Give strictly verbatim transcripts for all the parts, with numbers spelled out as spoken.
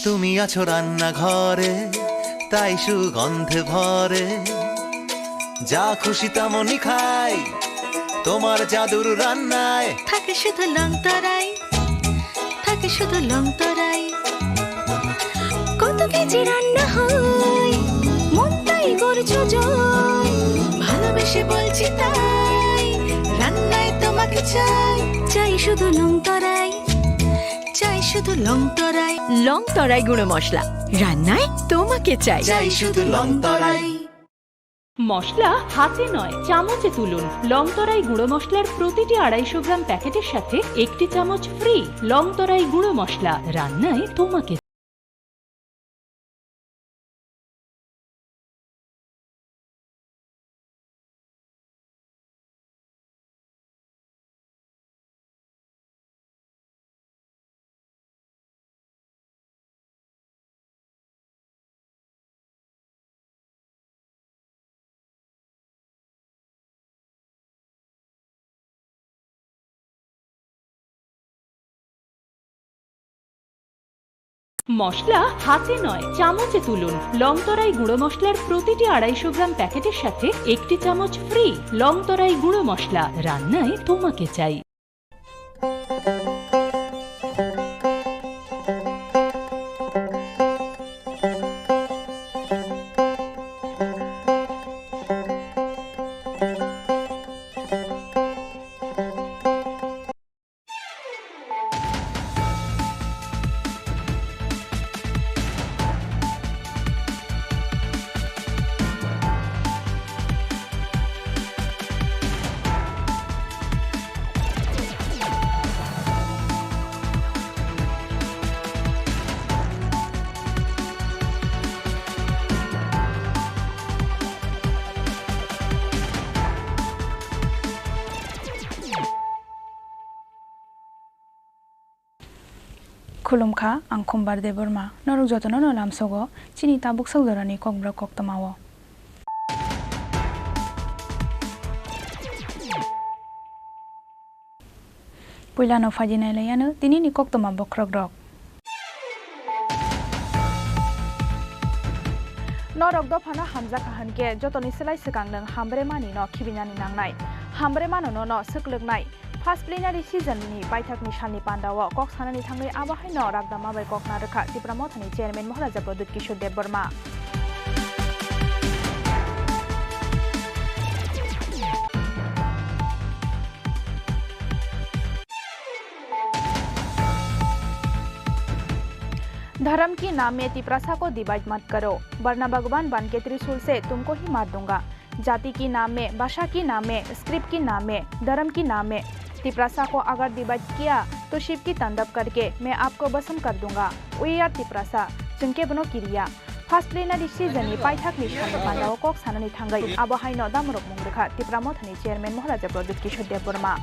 তুমি আছো রান্নাঘরে, তাই সুগন্ধে ভরে। যা খুশি তেমনই খাই, তোমার জাদুর রান্নায়। থাকে শুধু লং তরাই, থাকে শুধু লং তরাই। কত কেজি রান্না হয়, মনটাই করছো জয়। ভালোবেসে বলছি তাই, রান্নায় তোমাকে চাই। চাই শুধু লং তরাই, চাই শুধু লং তরাই। লং তরাই গুঁড়ো মশলা, রান্নায় তোমাকে চাই। চাই শুধু লং তরাই। মশলা হাতে নয়, চামচে তুলুন। লং তরাই গুঁড়ো মশলার প্রতিটি আড়াইশো গ্রাম প্যাকেটের সাথে একটি চামচ ফ্রি। লং তরাই গুঁড়ো মশলা, রান্নায় তোমাকে মশলা হাতে নয়, চামচে তুলুন। লং তরাই গুঁড়ো মশলার প্রতিটি আড়াইশো গ্রাম প্যাকেটের সাথে একটি চামচ ফ্রি। লং তরাই গুঁড়ো মশলা, রান্নায় তোমাকে চাই। Khulumkha, ang Khumbar Debbarma. Norok jotono no lamsogo chini tabuk sak jorani kokborok koktwmao. Puilano phaidi nailaiyano tinini koktwma bokhorokrok. Norok dophano hamjakha hwnkhe jotoni slai swkang nwng hambremani no khibinani nangnai. Hambremano nono swklwknai. First plenary season ni paithakni salni pandao kok sanani thangwi abo haino Ragdama bai kok narwkha Tipra Mothani chairman Maharaja Pradyut Kishore Debbarma. धर्म के नाम में तिपरासा को डिवाइड मत करो, वरना भगवान बन के त्रिशूल से तुमको ही मार दूंगा। जाति के नाम में, भाषा के नाम में, स्क्रिप्ट के नाम में, धर्म के नाम में तिपरासा को अगर डिवाइड किया तो शिव की तांडव करके मैं आपको भस्म कर दूंगा। We are Tiprasa, chwng kebono kiriya. First plenary season ni paithak ni sani pandao kok sanani thangwi abo haino damrok mung rwkha Tipra Mothani chairman Maharaja Pradyut Kishore Debbarma.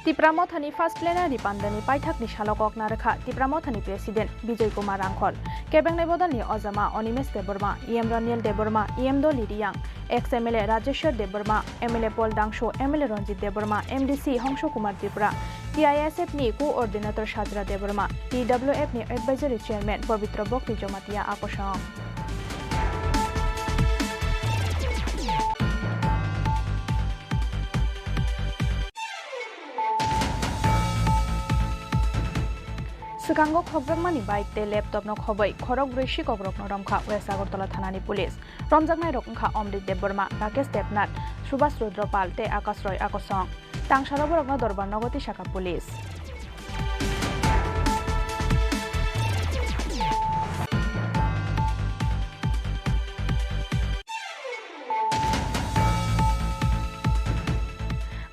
Tipra Mothani first plenary pandani paithakni salo kok narwkha Tipra Mothani President Bijoy Kumar Rangkhol, kebengnai bodolni ojama Animesh Debbarma, E M Raniel Debbarma, E M Dolly Reang, ex M L A Rajeshwar Debbarma, M L A Paul Dangsu, M L A Ranjit Debbarma, M D C Hongshu Kumar Tripura, T I S F ni coordinator Sajra Debbarma, T W F ni advisory chairman Pabitra Bhakti Jamatia akosong. Swkango khokjakmani bike tei laptop no khobwi khorok brwi sikokrokno romkha West Agartala thanani police. Romjaknairok wngkha Omrit Debbarma, Rakesh Debnath, Subhas Rudra Pal tei Akash Roy akosong. Tangsalo borokno dorbar nogo tisakha police.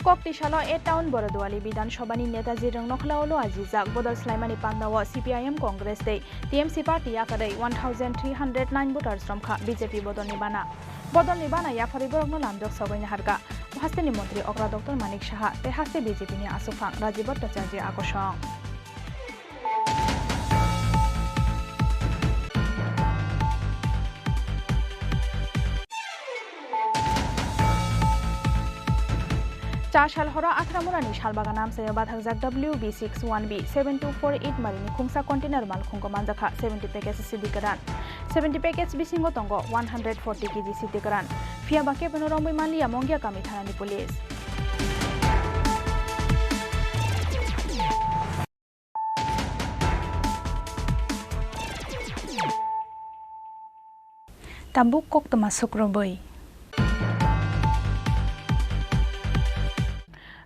Kokti salo A Town Borodwali Bidhan Sabhani Netaji Rwngnokhla ulo ajijak bodol swlaimani pandao C P I M Congress tei T M C party yakarwi one thousand three hundred nine voters romkha B J P bodolni bana. Bodolni bana yapharwi borokno lamjak sogwi naharkha. Hasteni montri okra Doctor Manik Saha tei haste B J P ni aswkphang Rajiv Bhattacharya akosong. Tasal horo Athramunani salbagan amchaio bathakjak W B six one B seven two four eight marini khungsa container malkhungo manjakha seventy package C D kwran. Seventy package bisingo tongo one hundred forty K G C D kwran. Phiya ba kebono romwi manliya Mongia kami thanani police. Tabuk koktwma sukrubwi.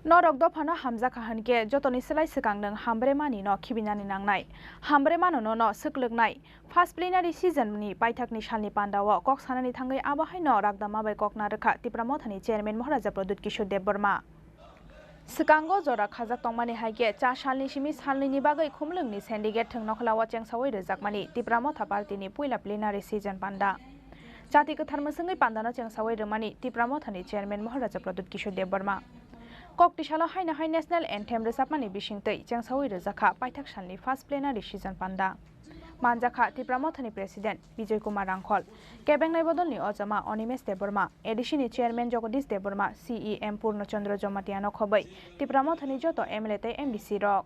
Norok dophano hamjakha hwnkhe jotoni slai swkang nwng hambremani no khibinani nangnai. Hambremano nono swklwknai. First plenary session ni paithakni salni pandao kok sanani thangwi abo haino Ragdama bai kok narwkha Tipra Mothani chairman Maharaja Pradyut Kishore Debbarma. Swkango jora khajak tongmani hai khe cha salni simi salnwini bagwi Khumlwngni syndicate thwng nokhlao chengsaui rwjakmani Tipra Motha party ni puila plenary session panda. Chati kwthar mwswngwi pandano chengsaui rwmani Tipra Mothani chairman Maharaja Pradyut Kishore Debbarma. Kok tisalo haino hai national anthem rwchapmani bisingtwi chengsaui rwjakha paithak salni first plenary session panda. Manjakha Tipra Mothani President Bijoy Kumar Rangkhol, kebengnai bodolni ochama Animesh Debbarma, A D C ni Chairman Jagadish Debbarma, C E M Purno Chandra Jamatia no khobwi Tipra Mothani joto M L A tei M D C rok.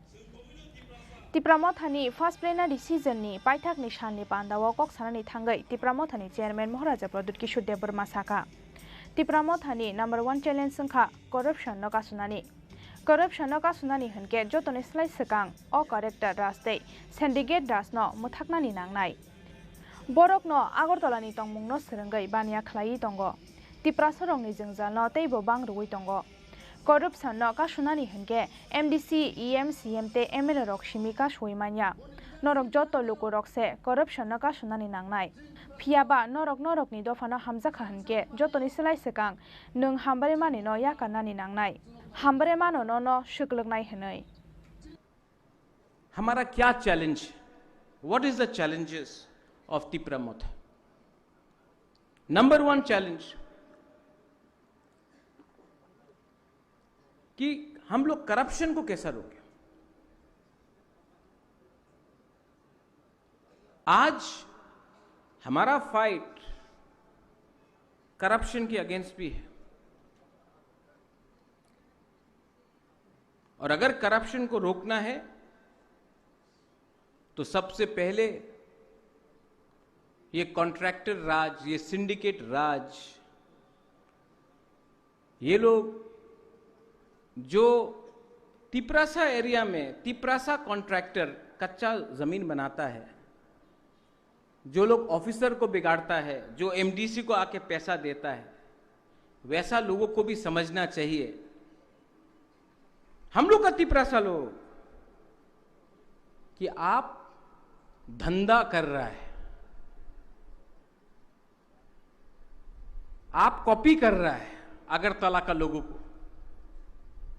Tipra Mothani first plenary session ni paithakni salni pandao kok sanani thangwi Tipra Mothani Chairman Maharaja Pradyut Kishore Debbarma sakha, Tipra Mothani number one challenge wngkha corruption no kasunani. Corruption no kasunani hwnkhe jotoni slai swkang o character raj tei syndicate raj no mwthaknani nangnai. Borok no Agartala ni tongmung no swrwngwi baniya khlaiwi tongo. Tiprasa rok ni jwngjal no teibo bang rwui tongo. Corruption no kasunani hwnkhe M D C, E M, C M tei M L A rok simi kasui manya. Norok joto luku rok se corruption no kasunani nangnai. Phiya ba norok norok ni dopha no hamjakha hwnkhe jotoni slai swkang nwng hambai mani no yakarnani nangnai. Hambai mano no no swklwknai hwnwi. हमारा क्या चैलेंज है? What is the challenges of Tipra Motha? Number one challenge कि हम लोग करप्शन को कैसा रोकें। आज हमारा फाइट करप्शन के अगेंस्ट भी है। और अगर करप्शन को रोकना है तो सबसे पहले ये कॉन्ट्रैक्टर राज, ये सिंडिकेट राज, ये लोग जो तिपरासा एरिया में तिपरासा कॉन्ट्रैक्टर कच्चा जमीन बनाता है, जो लोग ऑफिसर को बिगाड़ता है, जो एमडीसी को आके पैसा देता है, वैसा लोगों को भी समझना चाहिए। हम लोग का तिपरासा लोग कि आप धंधा कर रहा है, आप कॉपी कर रहा है अगरतला का लोगों को।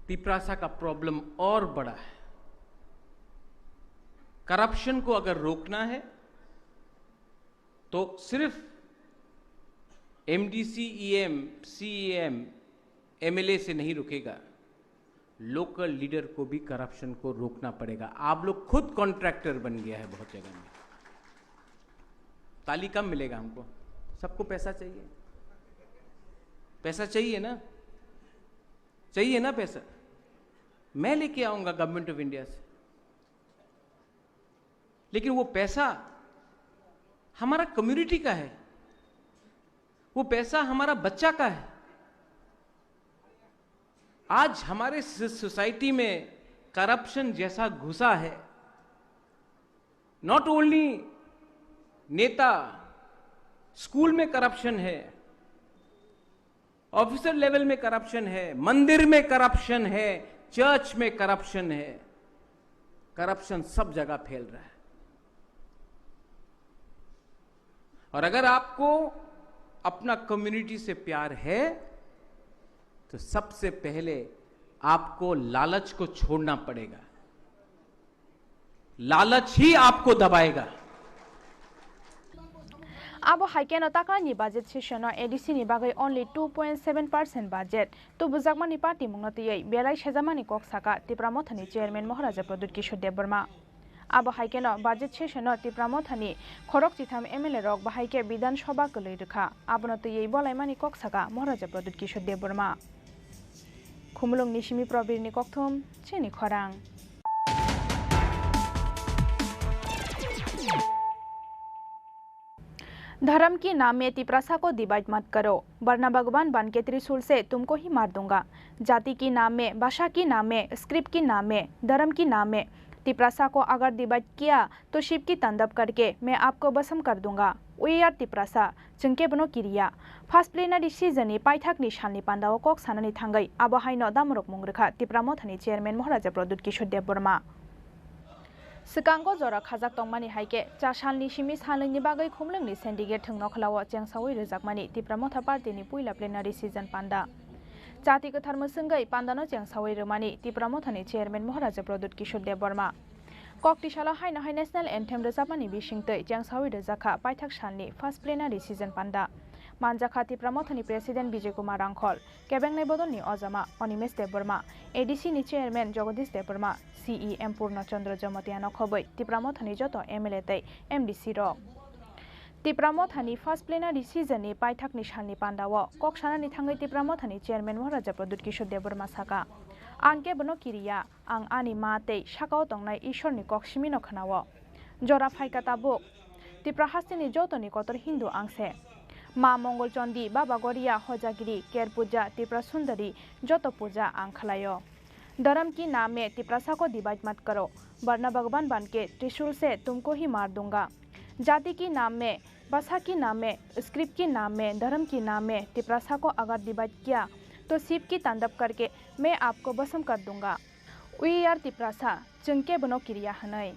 तिपरासा का प्रॉब्लम और बड़ा है। करप्शन को अगर रोकना है तो सिर्फ एमडीसी, ईएम, सीईएम, एमएलए से नहीं रुकेगा, लोकल लीडर को भी करप्शन को रोकना पड़ेगा। आप लोग खुद कॉन्ट्रैक्टर बन गया है बहुत जगह में। ताली कम मिलेगा हमको, सबको पैसा चाहिए, पैसा चाहिए ना, चाहिए ना पैसा, मैं लेके आऊंगा गवर्नमेंट ऑफ इंडिया से। लेकिन वो पैसा हमारा कम्युनिटी का है, वो पैसा हमारा बच्चा का है। आज हमारे सो-, सोसाइटी में करप्शन जैसा घुसा है, नॉट ओनली नेता, स्कूल में करप्शन है, ऑफिसर लेवल में करप्शन है, मंदिर में करप्शन है, चर्च में करप्शन है, करप्शन सब जगह फैल रहा है। और अगर आपको अपना कम्युनिटी से प्यार है तो सबसे पहले आपको लालच को छोड़ना पड़ेगा। लालच ही आपको दबाएगा। Abo hai kheno taklai ni budget session o A D C ni bagwi only two point seven percent budget tubujakmani party mungno twiwi belai sejamani kok saka Tipra Mothani chairman Maharaja Pradyut Kishore Debbarma. Abo hai kheno budget session o Tipra Mothani khorok chitham M L A rok bahai khe Bidhan Sabha kwlwi rwkha. Abono twiwi bolaimani kok saka Maharaja Pradyut Kishore Debbarma. Khumulwng ni simi Probir ni kokthum, chini khorang. धर्म के नाम में तिपरासा को डिवाइड मत करो, वरना भगवान बन के त्रिशूल से तुमको ही मार दूंगा। जाति के नाम में, भाषा के नाम में, स्क्रिप्ट के नाम में, धर्म के नाम में तिपरासा को अगर डिवाइड किया तो शिव की तांडव करके मैं आपको भस्म कर दूंगा। We are Tiprasa, chwng kebono kiriya. First plenary session ni paithak ni sal ni panda o kok sanani thangwi abo haino damorok mung rwkha Tipra Motha ni chairman Maharaja Pradyut Kishore Debbarma. Swkango jora khajak tongmani hai khe cha sal ni simi salnwi ni bagwi Khumulwng ni syndicate thwng nokhla o chengsawi rwjakmani Tipra Motha party ni puila plenary session panda. Chati kwthar mwswngwi panda no chengsawi rwmani Tipra Motha ni chairman Maharaja Pradyut Kishore Debbarma. Kok tisalo haino hai national anthem rwchapmani bisingtwi chengsawi rwjakha paithak salni first plenary session panda. Manjakha Tipra Mothani President Bijay Kumar Rangkhol, kebengnai bodolni ojama Animesh Debbarma, A D C ni chairman Jagadish Debbarma, C E M Purna Chandra Jamatia nokhobwi Tipra Mothani joto M L A tei M D C rok. Tipra Mothani first plenary session ni paithakni salni pandao kok sanani thangwi Tipra Mothani chairman Maharaja Pradyut Kishore Debbarma saka, "Ang kebono kiriya, ang ani ma tei sakao tongnai Ishwarni kok simino khwnao. Jora phaikha tabuk. Tipra hasteni jotoni kotor Hindu ang se. Ma Mongol Chondi, Baba Goria, Hojagiri, Ker Puja, Tripura Sundari, joto puja ang khlaio." धर्म की नाम में तिपरासा को डिवाइड मत करो, वरना भगवान बन के त्रिशूल से तुमको ही मार दूंगा। जाति की नाम में, भाषा की नाम में, स्क्रिप्ट की नाम में, धर्म की नाम में तिपरासा को अगर डिवाइड किया, तो शिव की तांडव करके मैं आपको भस्म कर दूंगा। We are Tiprasa, chwng kebono kiriya hwnwi.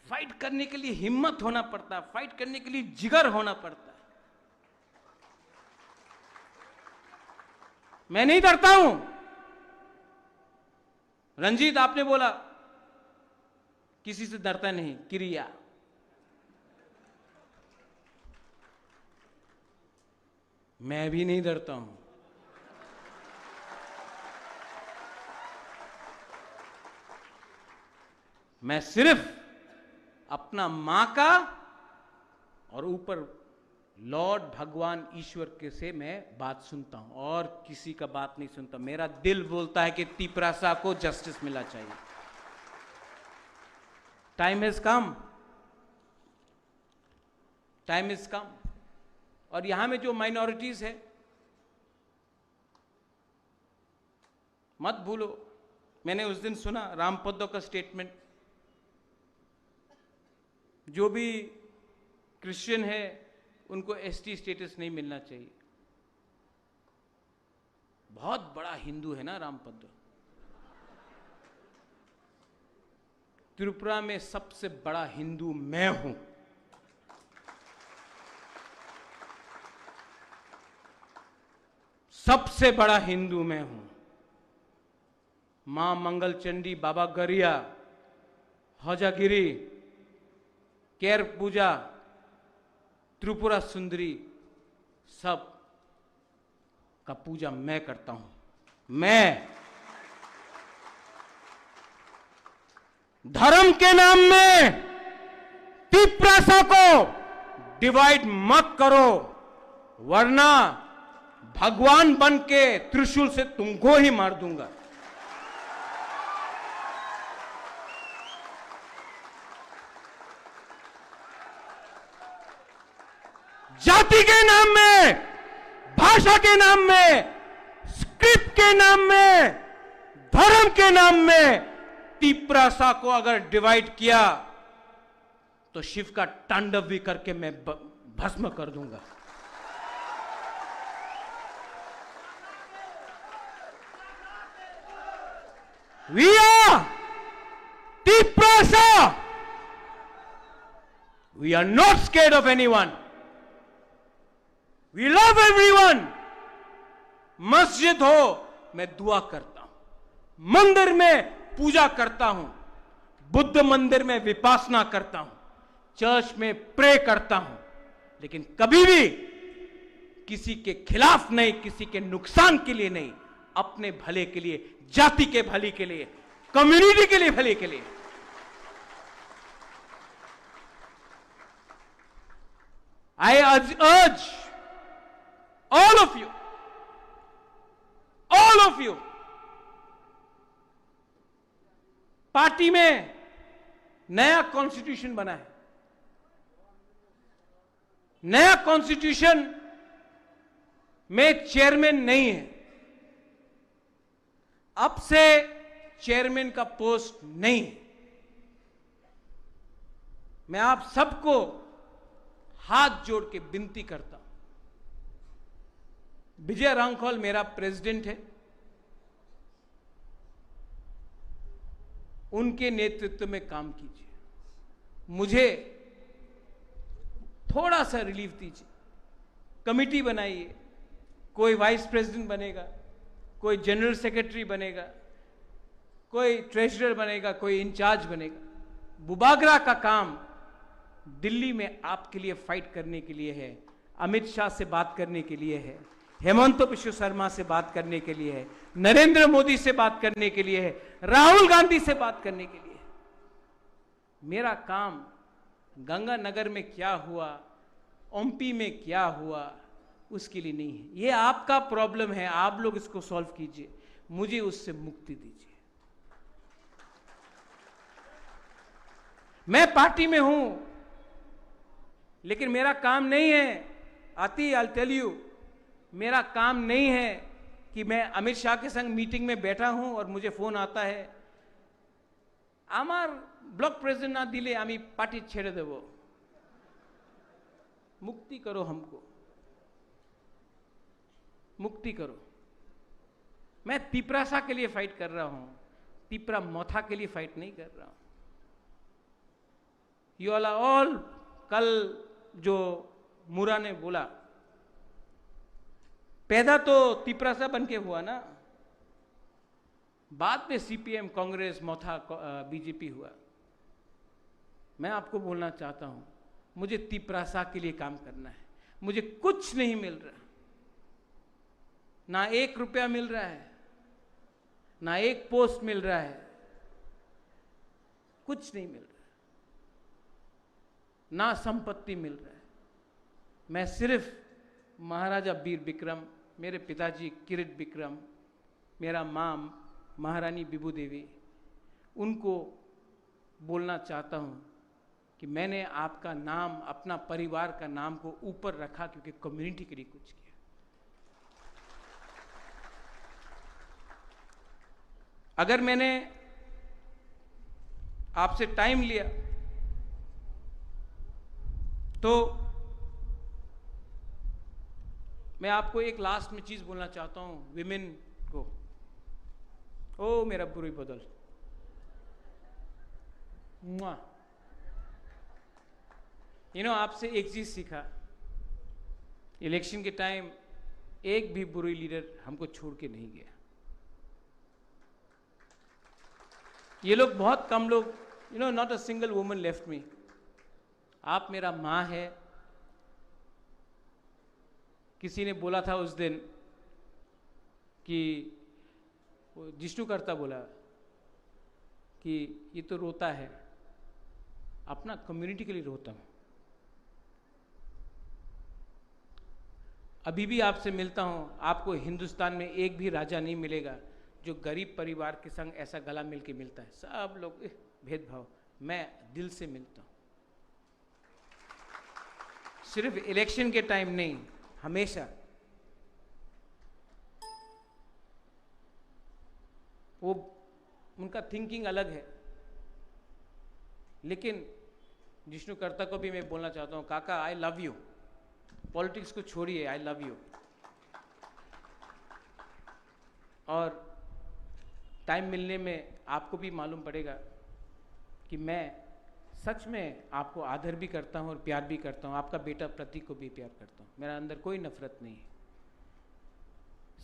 Fight करने के लिए हिम्मत होना पड़ता है, फाइट करने के लिए जिगर होना पड़ता है। मैं नहीं डरता हूं। रंजीत, आपने बोला, किसी से डरता नहीं, किरिया। मैं भी नहीं डरता हूं। मैं सिर्फ अपना मां का और ऊपर लॉर्ड भगवान ईश्वर के से मैं बात सुनता हूं और किसी का बात नहीं सुनता। मेरा दिल बोलता है कि तिपरासा को जस्टिस मिलना चाहिए। Time has come, time has come. और यहां में जो माइनॉरिटीज है, मत भूलो, मैंने उस दिन सुना रामपद्दो का स्टेटमेंट, जो भी क्रिश्चियन है उनको एसटी स्टेटस नहीं मिलना चाहिए। बहुत बड़ा हिंदू है ना रामपद्दो। त्रिपुरा में सबसे बड़ा हिंदू मैं हूं। सबसे बड़ा हिंदू मैं हूं। मां मंगल चंडी, बाबा गरिया, हजागिरी, केर पूजा, त्रिपुरा सुंदरी, सब का पूजा मैं करता हूं। मैं धर्म के नाम में तिपरासा को डिवाइड मत करो, वरना भगवान बन के त्रिशूल से तुमको ही मार दूंगा। जाति के नाम में, भाषा के नाम में, स्क्रिप्ट के नाम में, धर्म के नाम में तिपरासा को अगर डिवाइड किया तो शिव का तांडव भी करके मैं ब-, भस्म कर दूंगा। We are Tiprasa. We are not scared of anyone. We love everyone. मस्जिद हो, मैं दुआ करता हूं, मंदिर में पूजा करता हूं, बुद्ध मंदिर में विपासना करता हूं, चर्च में प्रे करता हूं, लेकिन कभी भी किसी के खिलाफ नहीं, किसी के नुकसान के लिए नहीं, अपने भले के लिए, जाति के भले के लिए, कम्युनिटी के लिए, भले के लिए। I urge, urge all of you, all of you, party में नया कॉन्स्टिट्यूशन बना है। नया कॉन्स्टिट्यूशन में चेयरमैन नहीं है। अब से चेयरमैन का पोस्ट नहीं है। मैं आप सबको हाथ जोड़ के विनती करता हूं, विजय रांखल मेरा प्रेसिडेंट है, उनके नेतृत्व में काम कीजिए। मुझे थोड़ा सा रिलीफ दीजिए। कमेटी बनाइए, कोई वाइस प्रेसिडेंट बनेगा, कोई जनरल सेक्रेटरी बनेगा, कोई ट्रेजरर बनेगा, कोई इंचार्ज बनेगा। बुबागरा का काम दिल्ली में आपके लिए फाइट करने के लिए है, अमित शाह से बात करने के लिए है, हेमंत बिश्व शर्मा से बात करने के लिए है, नरेंद्र मोदी से बात करने के लिए है, राहुल गांधी से बात करने के लिए है। मेरा काम गंगानगर में क्या हुआ, ओम्पी में क्या हुआ, उसके लिए नहीं है। ये आपका प्रॉब्लम है, आप लोग इसको सॉल्व कीजिए, मुझे उससे मुक्ति दीजिए। मैं पार्टी में हूं, लेकिन मेरा काम नहीं है, आती, आई टेल यू, मेरा काम नहीं है कि मैं अमित शाह के संग मीटिंग में बैठा हूं और मुझे फोन आता है, "আমার ব্লক প্রেসিডেন্ট না দিলে আমি পার্টি ছেড়ে দেব।" मुक्ति करो हमको, मुक्ति करो। मैं तिपरासा के लिए फाइट कर रहा हूं, तिपरा मोथा के लिए फाइट नहीं कर रहा हूं। यू ऑल आर ऑल, कल जो मुरा ने बोला, पैदा तो तिपरासा बन के हुआ ना, बाद में सीपीएम, कांग्रेस, मोथा, बीजेपी हुआ। मैं आपको बोलना चाहता हूं, मुझे तिपरासा के लिए काम करना है। मुझे कुछ नहीं मिल रहा, ना एक रुपया मिल रहा है, ना एक पोस्ट मिल रहा है, कुछ नहीं मिल रहा, ना संपत्ति मिल रहा है। मैं सिर्फ महाराजा वीर विक्रम, मेरे पिताजी किरीट विक्रम, मेरा माँ महारानी विभू देवी, उनको बोलना चाहता हूँ कि मैंने आपका नाम, अपना परिवार का नाम को ऊपर रखा, क्योंकि कम्युनिटी के लिए कुछ किया। अगर मैंने आपसे टाइम लिया, तो मैं आपको एक लास्ट में चीज बोलना चाहता हूं, विमेन को। ओ मेरा बुरी बदल, मुआ। यू नो, आपसे एक चीज सीखा, इलेक्शन के टाइम एक भी बुरी लीडर हमको छोड़ के नहीं गया। ये लोग बहुत कम लोग, you know, not a single woman left me। आप मेरा माँ है। किसी ने बोला था उस दिन कि, वो जिष्णु करता बोला कि ये तो रोता है, अपना कम्युनिटी के लिए रोता हूँ। अभी भी आपसे मिलता हूँ, आपको हिंदुस्तान में एक भी राजा नहीं मिलेगा जो गरीब परिवार के संग ऐसा गला मिल के मिलता है। सब लोग, एह, भेदभाव। मैं दिल से मिलता हूँ। सिर्फ इलेक्शन के टाइम नहीं, हमेशा। वो, उनका थिंकिंग अलग है। लेकिन जिष्णु करता को भी मैं बोलना चाहता हूँ, काका, आई लव यू। पॉलिटिक्स को छोड़िए, आई लव यू। और टाइम मिलने में आपको भी मालूम पड़ेगा कि मैं सच में आपको आदर भी करता हूँ और प्यार भी करता हूँ। आपका बेटा प्रतीक को भी प्यार करता हूँ। मेरा अंदर कोई नफरत नहीं है,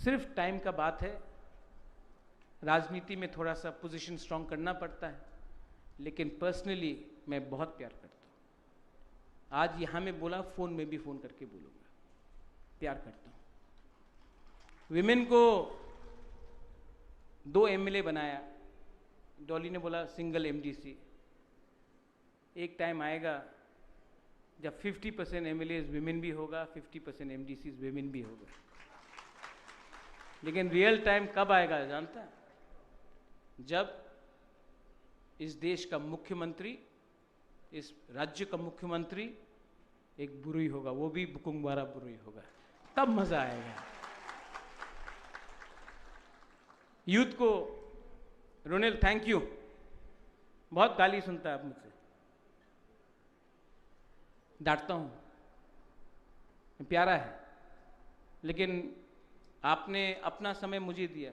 सिर्फ टाइम का बात है। राजनीति में थोड़ा सा पोजीशन स्ट्रांग करना पड़ता है, लेकिन पर्सनली मैं बहुत प्यार करता हूँ। आज यहाँ में बोला, फोन में भी फोन करके बोलूंगा, प्यार करता हूँ। विमेन को दो एमएलए बनाया, डॉली ने बोला सिंगल एमडीसी। एक टाइम आएगा जब फिफ्टी परसेंट एमएलए विमेन भी होगा, फिफ्टी परसेंट एमडीसी विमेन भी होगा। लेकिन रियल टाइम कब आएगा जानता है? जब इस देश का मुख्यमंत्री, इस राज्य का मुख्यमंत्री एक बुरुई होगा, वो भी बुकुंगबारा बुरुई होगा, तब मजा आएगा। यूथ को, रोनेल, थैंक यू। बहुत गाली सुनता है आप मुझसे, डांटता हूँ, प्यारा है, लेकिन आपने अपना समय मुझे दिया।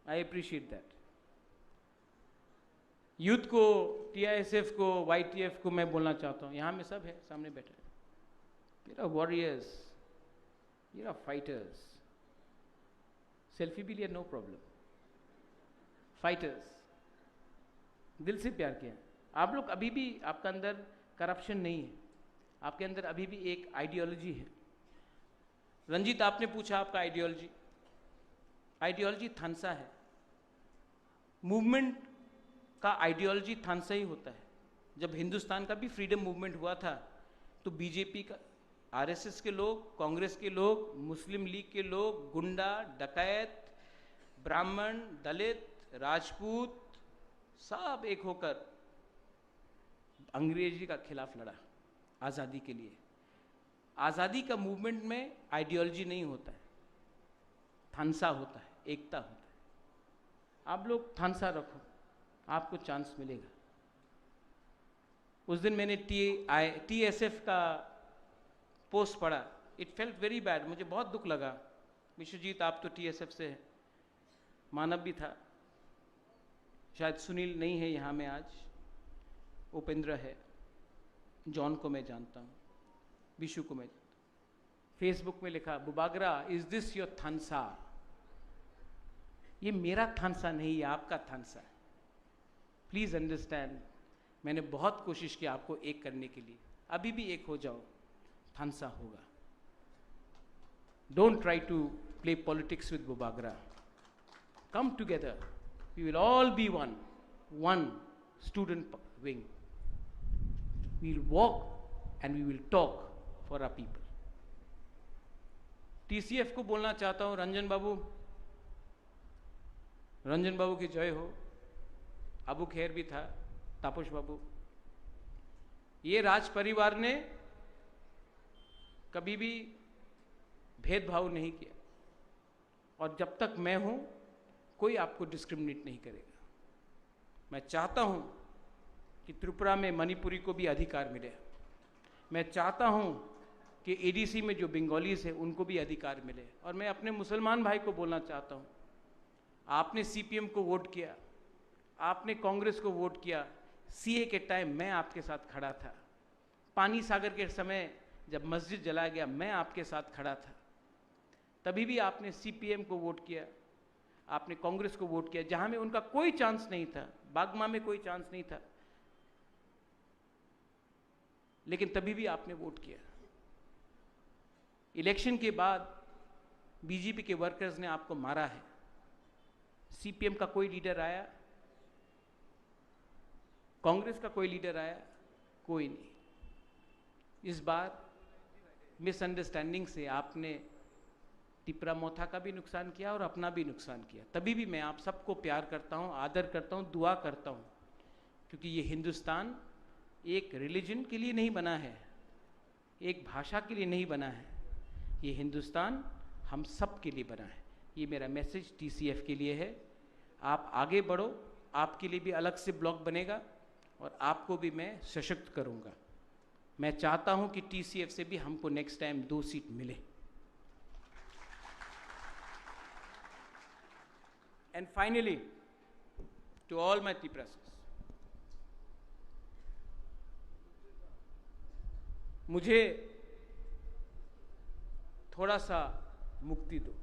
I appreciate that. यूथ को, टीआईएसएफ को, वाईटीएफ को मैं बोलना चाहता हूँ, यहाँ में सब है, सामने बैठे हैं, मेरा वॉरियर्स, मेरा फाइटर्स, सेल्फी भी लिया, नो प्रॉब्लम। फाइटर्स, दिल से प्यार किया। आप लोग अभी भी, आपका अंदर करप्शन नहीं है, आपके अंदर अभी भी एक आइडियोलॉजी है। रंजीत, आपने पूछा आपका आइडियोलॉजी, आइडियोलॉजी थानसा है। मूवमेंट का आइडियोलॉजी थानसा ही होता है। जब हिंदुस्तान का भी फ्रीडम मूवमेंट हुआ था, तो बीजेपी का, आरएसएस के लोग, कांग्रेस के लोग, मुस्लिम लीग के लोग, गुंडा, डकैत, ब्राह्मण, दलित, राजपूत, सब एक होकर अंग्रेजी का खिलाफ लड़ा आज़ादी के लिए। आज़ादी का मूवमेंट में आइडियोलॉजी नहीं होता है, थानसा होता है, एकता होता है। आप लोग थानसा रखो, आपको चांस मिलेगा। उस दिन मैंने टी आई, टीएसएफ का पोस्ट पढ़ा, इट फेल्ट वेरी बैड, मुझे बहुत दुख लगा। विश्वजीत, आप तो टीएसएफ से हैं, मानव भी था, शायद सुनील नहीं है यहाँ में आज, उपेंद्र है, जॉन को मैं जानता हूँ, विशु को मैं जानता हूँ। फेसबुक में लिखा, "बुबागरा, is this your थानसा?" ये मेरा थानसा नहीं, ये आपका थानसा है। प्लीज अंडरस्टैंड, मैंने बहुत कोशिश की आपको एक करने के लिए, अभी भी एक हो जाओ, थानसा होगा। Don't try to play politics with Bubagra. Come together. We will all be one, one student p-, wing. We will walk and we will talk for our people. TCF को बोलना चाहता हूँ, रंजन बाबू, रंजन बाबू की जय हो। अबू खेर भी था, तापस बाबू। ये राज परिवार ने कभी भी भेदभाव नहीं किया, और जब तक मैं हूं, कोई आपको डिस्क्रिमिनेट नहीं करेगा। मैं चाहता हूं कि त्रिपुरा में मणिपुरी को भी अधिकार मिले। मैं चाहता हूं कि एडीसी में जो बंगालीज हैं, उनको भी अधिकार मिले। और मैं अपने मुसलमान भाई को बोलना चाहता हूं, आपने सीपीएम को वोट किया, आपने कांग्रेस को वोट किया, सीए के टाइम मैं आपके साथ खड़ा था, पानी सागर के समय जब मस्जिद जलाया गया, मैं आपके साथ खड़ा था, तभी भी आपने सीपीएम को वोट किया, आपने कांग्रेस को वोट किया, जहां में उनका कोई चांस नहीं था, बागमा में कोई चांस नहीं था, लेकिन तभी भी आपने वोट किया। इलेक्शन के बाद बीजेपी के वर्कर्स ने आपको मारा है। सीपीएम का कोई लीडर आया, कांग्रेस का कोई लीडर आया, कोई नहीं। इस बार मिसअंडरस्टैंडिंग से आपने टिपरा मोथा का भी नुकसान किया और अपना भी नुकसान किया। तभी भी मैं आप सबको प्यार करता हूं, आदर करता हूं, दुआ करता हूं, क्योंकि ये हिंदुस्तान एक रिलीजन के लिए नहीं बना है, एक भाषा के लिए नहीं बना है। ये हिंदुस्तान हम सब के लिए बना है। ये मेरा मैसेज टीसीएफ के लिए है। आप आगे बढ़ो, आपके लिए भी अलग से ब्लॉक बनेगा और आपको भी मैं सशक्त करूंगा। मैं चाहता हूं कि टीसीएफ से भी हमको नेक्स्ट टाइम दो सीट मिले। And finally, to all my Tiprasas, मुझे थोड़ा सा मुक्ति दो,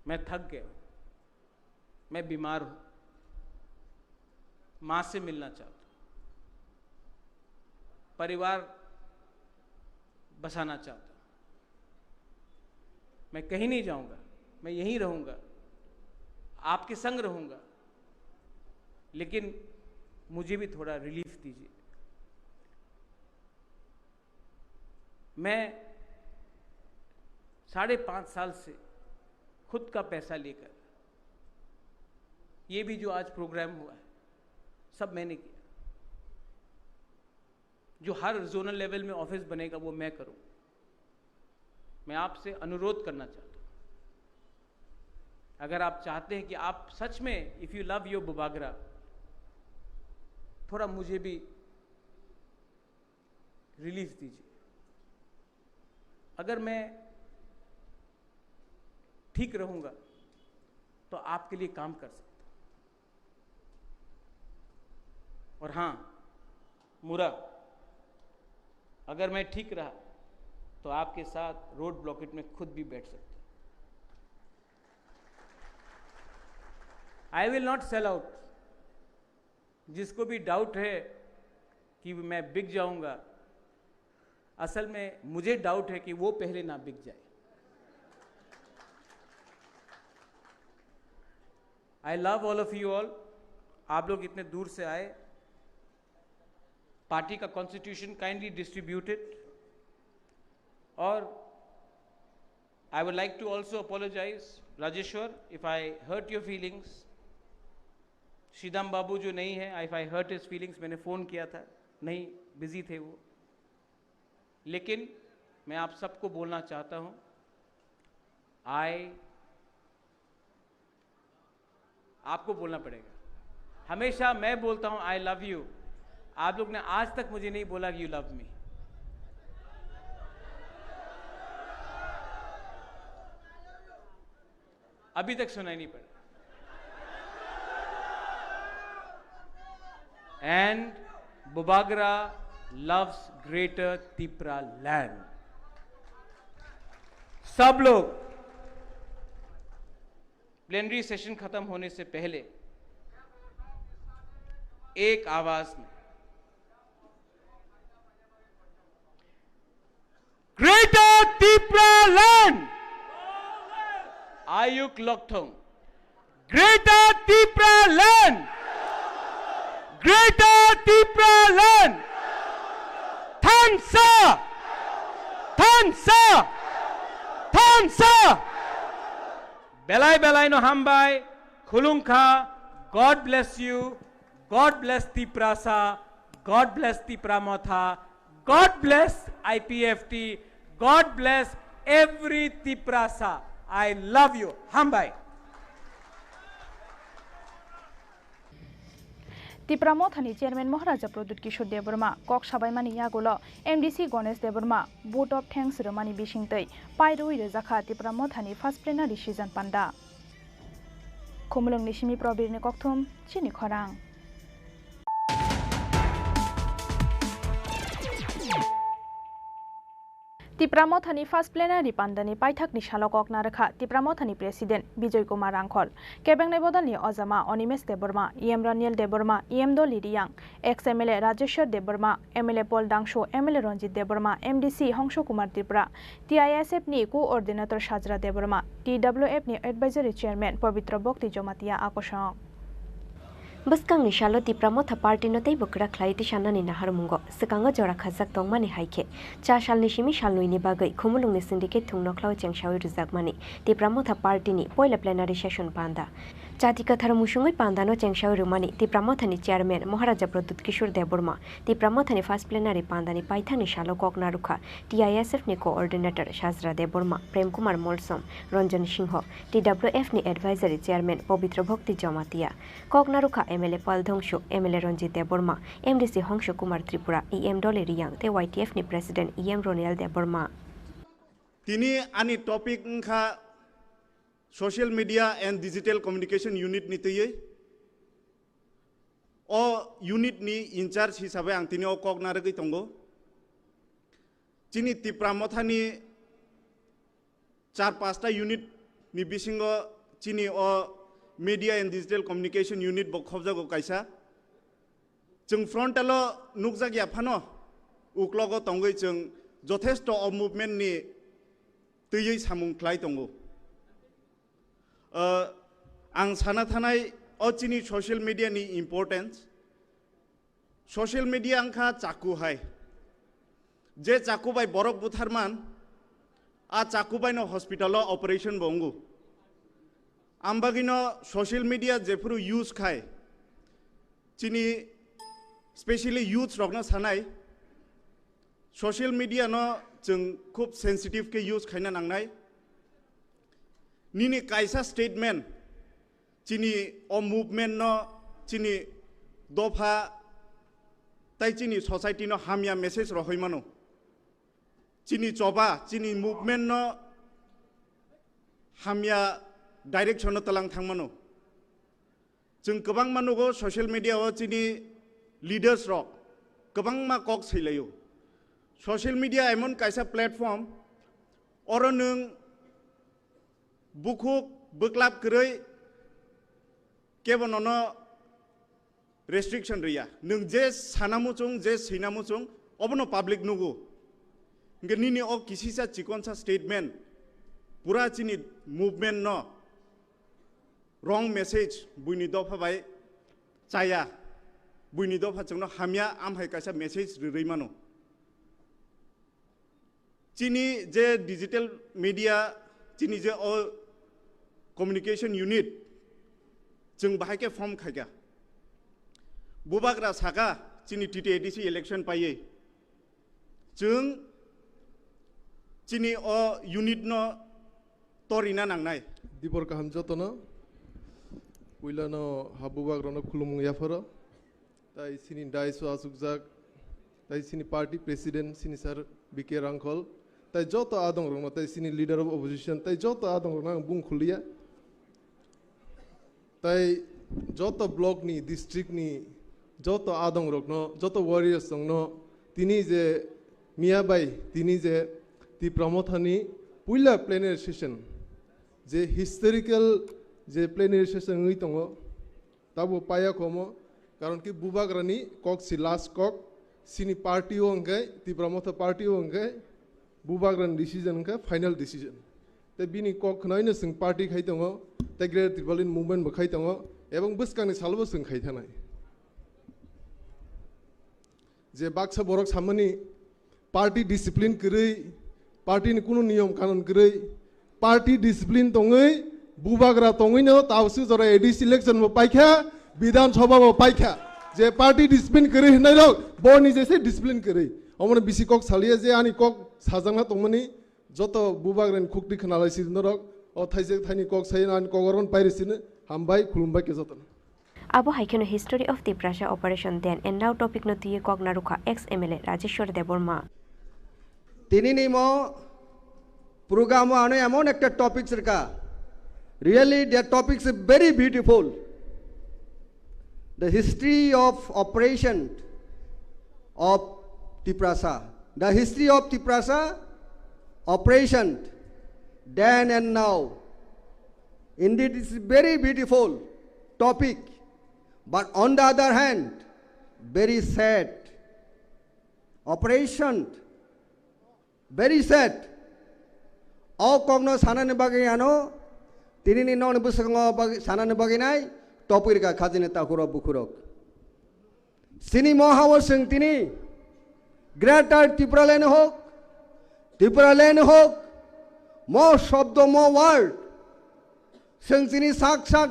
मैं थक गया हूं, मैं बीमार हूं, मां से मिलना चाहता हूं, परिवार बसाना चाहता हूं। मैं कहीं नहीं जाऊंगा, मैं यहीं रहूंगा, आपके संग रहूंगा, लेकिन मुझे भी थोड़ा रिलीफ दीजिए। मैं साढ़े पांच साल से खुद का पैसा लेकर ये भी जो आज प्रोग्राम हुआ है, सब मैंने किया। जो हर जोनल लेवल में ऑफिस बनेगा, वो मैं करूँ। मैं आपसे अनुरोध करना चाहता हूँ, अगर आप चाहते हैं कि आप सच में, if you love your Bubagra, थोड़ा मुझे भी रिलीफ दीजिए। अगर मैं ठीक रहूँगा, तो आपके लिए काम कर सकता हूँ। और हाँ, मुरा, अगर मैं ठीक रहा, तो आपके साथ रोड ब्लॉकेट में खुद भी बैठ सकता हूँ। I will not sell out। जिसको भी डाउट है कि मैं बिक जाऊंगा, असल में मुझे डाउट है कि वो पहले ना बिक जाए। I love all of you all। आप लोग इतने दूर से आए, पार्टी का कॉन्स्टिट्यूशन काइंडली डिस्ट्रीब्यूटेड। और I would like to also apologize, Rajeshwar, if I hurt your feelings। Sridam babu जो नहीं है, if I hurt his feelings, मैंने फ़ोन किया था, नहीं, बिजी थे वो। लेकिन मैं आप सबको बोलना चाहता हूँ, आई आपको बोलना पड़ेगा। हमेशा मैं बोलता हूं, आई लव यू। आप लोग ने आज तक मुझे नहीं बोला कि यू लव मी। अभी तक सुनाई नहीं पड़ा। एंड बुबागरा लव्स ग्रेटर तिपरा लैंड। सब लोग प्लेनरी सेशन खत्म होने से पहले एक आवाज में, ग्रेटर तिपरा लैंड, आयुक लोकथोंग, ग्रेटर तिपरा लैंड, ग्रेटर तिपरा लैंड, थांसा, थांसा, थांसा। Belai belai no hambai, khulumkha, God bless you, God bless Tiprasa, God bless Tipra Motha, God bless I P F T, God bless every Tiprasa. I love you. Hambai. Tipra Mothani Chairman Maharaja Pradyut Kishore Debbarma, kok sabaimani yagulo M D C Ganesh Debbarma vote of thanks rwmani bisingtwi pairwi rwjakha Tipra Mothani first plenary session panda. Khumulwngni simi Probirni kokthum, chini khorang. Tipra Mothani first plenary pandani paithakni salo kok narwkha Tipra Mothani President Bijoy Kumar Rangkhol, kebengnai bodolni ojama Onimesh Debbarma, E M Raniel Debbarma, E M Doli Riyang, ex M L A Rajeshwar Debbarma, M L A Paul Dangsu, M L A Ranjit Debbarma, M D C Hongsu Kumar Tripura, T I S F ni Coordinator Sajra Debbarma, T W F ni Advisory Chairman Pabitra Bhakti Jamatia akosong. Bwskangni salo Tipra Motha Party no teibo kwrak khlai tisanani naharmungo swkango jora khajak tongmani hai khe, cha salni simi salnwi ni bagwi Khumulwngni syndicate thwngno khlao chengsawi rwjakmani Tipra Motha Party ni poila plenary session panda. Chati kwthar musungwi pandano chengsawi rwmani Tipra Mothani Chairman Maharaja Pradyut Kishore Debbarma, Tipra Mothani first plenary pandani paithakni salo kok narwkha T I S F ni Coordinator Sajra Debbarma, Prem Kumar Molsom, Ranjan Singho, T W F ni Advisory Chairman Pabitra Bhakti Jamatia, kok narwkha M L A Pal Dhongsu, M L A Ranjit Debbarma, M D C Hongsu Kumar Tripura, E M Doli Riyang tei Y T F ni President E M Roniel Debbarma. Tini ani topic wngkha Social Media and Digital Communication Unit ni twiwi. O unit ni in charge hisabe ang tini o kok narwgwi tongo. Chini Tipra Mothani char pasta unit ni bisingo chini o Media and Digital Communication Unit bo khobjago kaisa. Chwng frontal o nukjak ya phano, uklogo tongwi chwng jothesto o movement ni twiwi samung khlai tongo. Uh, ang sana thanai o chini social media ni importance. Social media wngkha chaku hai. Je chaku bai borok butharman, a chaku bai no hospital o operation bo wngo. Ang bagwino social media jephuru use khai, chini specially youths rokno sanai, social media no chwng khub sensitive khe use khaina nangnai. Nini kaisa statement chini o movement no, chini dopha tai chini society no hamya message rohoi mano. Chini choba, chini movement no hamya direction no talang thang mano. Chwng kwbangma nugo social media o chini leaders rok kwbangma kok sailaio. Social media emon kaisa platform, oro nwng bukhuk bwklap kwrwi kebo nono restriction rwya. Nwng je sana muchung, je swina muchung, obono public nugo. Hwnkhe nini o kisisa chikonsa statement pura chini movement no wrong message buini dopha bai chaya, buini dopha chwngno hamya, amhai kaisa message rwrwi mano. Chini je digital media, chini je o communication unit, chwng bahai khe form khaikha. Bubagra saka chini T T A D C election paiwi. Chwng chini o unit no torina nangnai. Dibor kaham jotono. Puilano ha bubagrano khulumung yapharo. Tai sini dais o achukjak, tai sini party president, sini sir B K Rangkhol, tai joto adong rokno, tai sini leader of opposition, tai joto adong rokno ang bung khuliya. Tai joto block ni, district ni, joto adong rokno, joto warriors rokno, tini je miya bai, tini je Tipra Motha ni puila plenary session, je historical je plenary session wngwi tongo, tabo paya khomo, karon ki bubagrani kok si last kok, sini party o hwnkhe, Tipra Motha party o hwnkhe, bubagrani decision hwnkhe final decision. Tei bini kok khnaino chwng party khai tongo, tei Greater Tipraland movement bo khai tongo, ebong bwskangni salobo chwng khai thanai. Je baksa borok samani party discipline kwrwi, party ni kunu niyom kanun kwrwi, party discipline tongwi, bubagra tongwino tabuk jora A D C election bo paikha, Bidhan Sabha bo paikha. Je party discipline kwrwi hwnwi rok, bo ni jese discipline kwrwi. Omono bisi kok saliya je ani kok sajakna tongmani, joto bubagrani khukti khwnalai sidi norok, o thaijak thaini kok sai ani kok oron pairi sini, hambai, khulumbai khe jotono. Abo hai kheno History of Tiprasa Operation Then and Now topic no twiwi kok narwkha ex M L A Rajeshwar Debbarma. Tini ni mo program o ano emon ekta topic rwkha. Really, the topic is very beautiful. The history of operation of Tiprasa. The history of Tiprasa operation then and now. Indeed, it's a very beautiful topic, but on the other hand, very sad. Operation, very sad. O kokno sanani bagwi ano, tini ni nokni bwskango bagwi, sanani bagwi nai, topirka khajini takhurok bukhurok. Sini mohao chwng tini Greater Tipraland hok, Tipraland hok, mo shobdo, mo word, chwng tini sak sak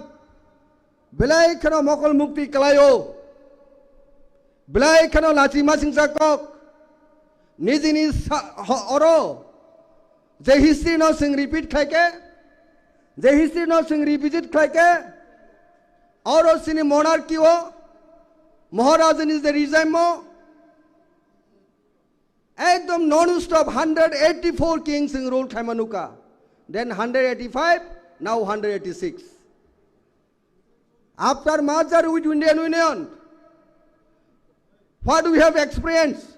belai kheno mokol mukti kwlaio, belai kheno lachi masingcha kok, nijini sa-, ho-, oro je history no chwng repeat khlaikhe, je history no chwng revisit khlaikhe, oro chini monarchy o, Maharajani je regime o, ekdom non-stop hundred eighty-four kings chwng rule khlaima nukha. Then hundred eighty-five, now hundred eighty-six. After merger with Indian Union, what we have experienced?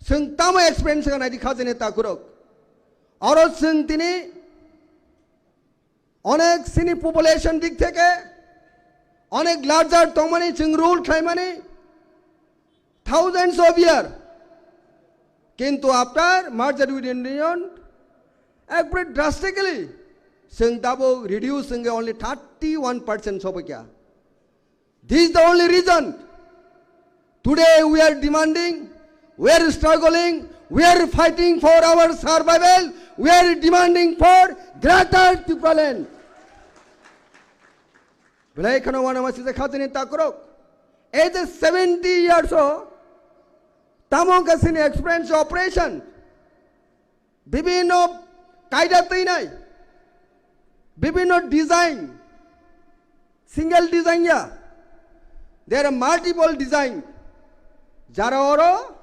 Chwng tamo experience kha naidi khajani takhurok. Oro chwng tini onek sini population dik theke onek larger tongmani chwng rule khlaimani thousands of year. Kintu after merger with Indian, ekbare drastically chwng tabuk reduce wngkhe only thirty-one percent sobaikha. This is the only reason. Today we are demanding, we are struggling, we are fighting for our survival, we are demanding for Greater Tipraland. Belai kheno wanama sijak kha chini takrok. Ei je seventy years o tamo wngkha chini experience operation. Bibhinno kaida twinai, bibhinno design, single design ya, there are multiple design. Jara oro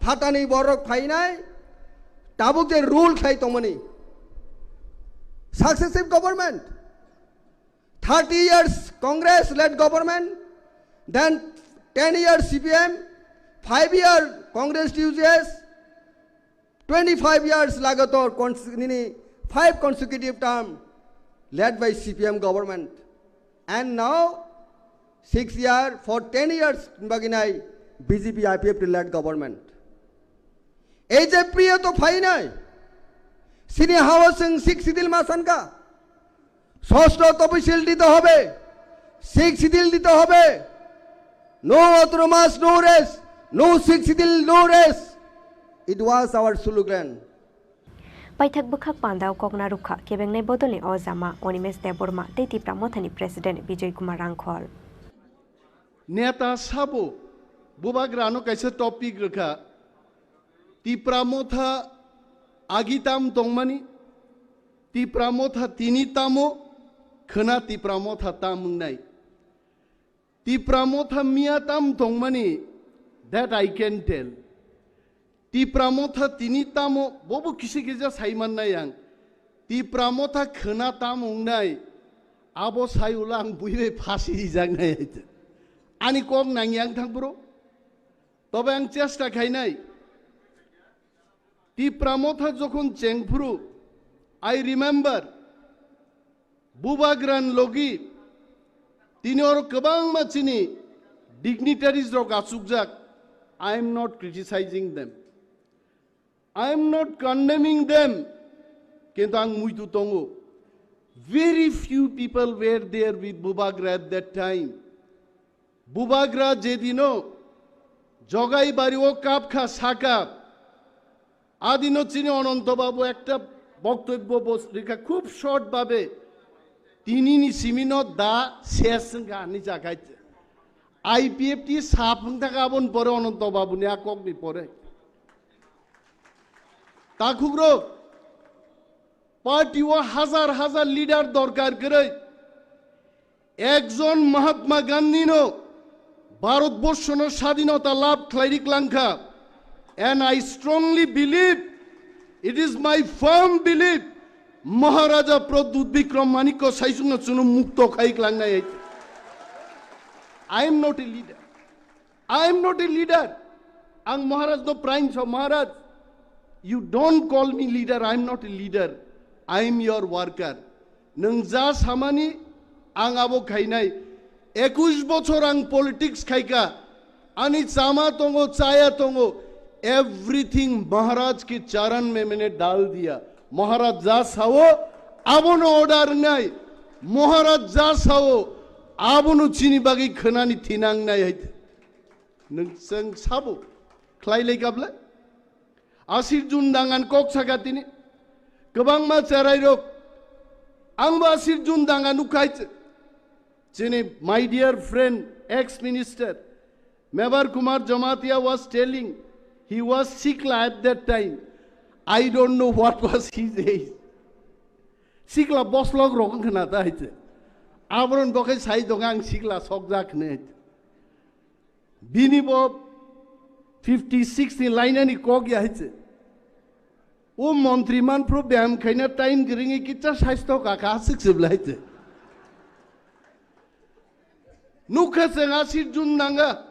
phatani borok phainai, tabuk je rule khlai tongmani. Successive government, thirty years Congress led government, then ten years C P M, five year Congress T U J S, twenty-five years lagatar cons-, nini five consecutive term led by C P M government. And now six year, for ten years baginai B J P I P F T led government. Ei je priyo to phainai, sini hawa sing six sidil masanka. ষষ্ঠ তফসিল দিতে হবে, six schedule দিতে হবে। No autonomous, no rest, no sixth schedule, no rest. It was our slogan. Paithak bwkhak pandao kokna rwkha kebengnai bodolni ojama Onimesh Debbarma tei Tipra Mothani President Bijoy Kumar Rangkhol. Neta sabo bubagrano kaisa topic rwkha, Tipra Motha agi tam tongmani, Tipra Motha tini tamo, khwna Tipra Motha tam wngnai. Tipra Motha miya tam tongmani, that I can tell. Tipra Motha tini tamo, bobo kisi kisa saiman nai ang. Tipra Motha khwna tam wngnai, abo sai ulo ang buibai phasi rijaknai. Ani kok nang yang thang bro. Tobe ang chesta khainai. Tipra Motha jokhon chengphuru, I remember, Bubagrani logi tini oro kwbangma chini dignitaries rok achukjak. I am not criticizing them. I am not condemning them. Kintu ang muitu tongo. Very few people were there with Bubagra at that time. Bubagra jedino Jogai bari o kap kha saka. Adino chini Ononto Babu ekta boktobbo bo rikha khub short babe. Tinini simino da ses wngkha ani jagai. I P F T sap wngthaka aboni pore Ononto Babuni a kokni pore. Takhukro party o hazar hazar leader dorkar kwrwi. Ekjon Mahatma Gandhino Bharatborshono sadhinota labh khlairi klangkha. And I strongly believe, it is my firm belief, Maharaja Pradyut Bikram Manikya saisungno chwngno mukto khai klangnai. I am not a leader. I am not a leader. Ang Maharaj no praing so, Maharaj, you don't call me leader, I am not a leader. I am your worker. Nwng ja samani ang abo khainai. Ekush bochor ang politics khaika. Ani chama tongo, chaya tongo. Everything Maharaj ki charan mein maine dal diya. Maharaj ja sao, abono order nai. Maharaj ja sao, abono chini bagwi khwnani thinang nai hai. Nwng chwng sabo khlai lai kable? Asir Jun dangan kok saka tini. Kwbangma cherai rok. Ang bo Asir Jun danga nukha hai. Chini my dear friend, ex minister, Mebar Kumar Jamatia was telling, he was sikla at that time. I don't know what was his age. Sikla boslok rok wngkha na ta hai. Aboron bo khe sai dong ang sikla sokjak hwnwi. Bini bo fifty six ni lainani kok ya hai se. O montri manphru beyam khaina time gringi kicha saisto kaka asik se blai se. Nukha se ngasir jun nanga.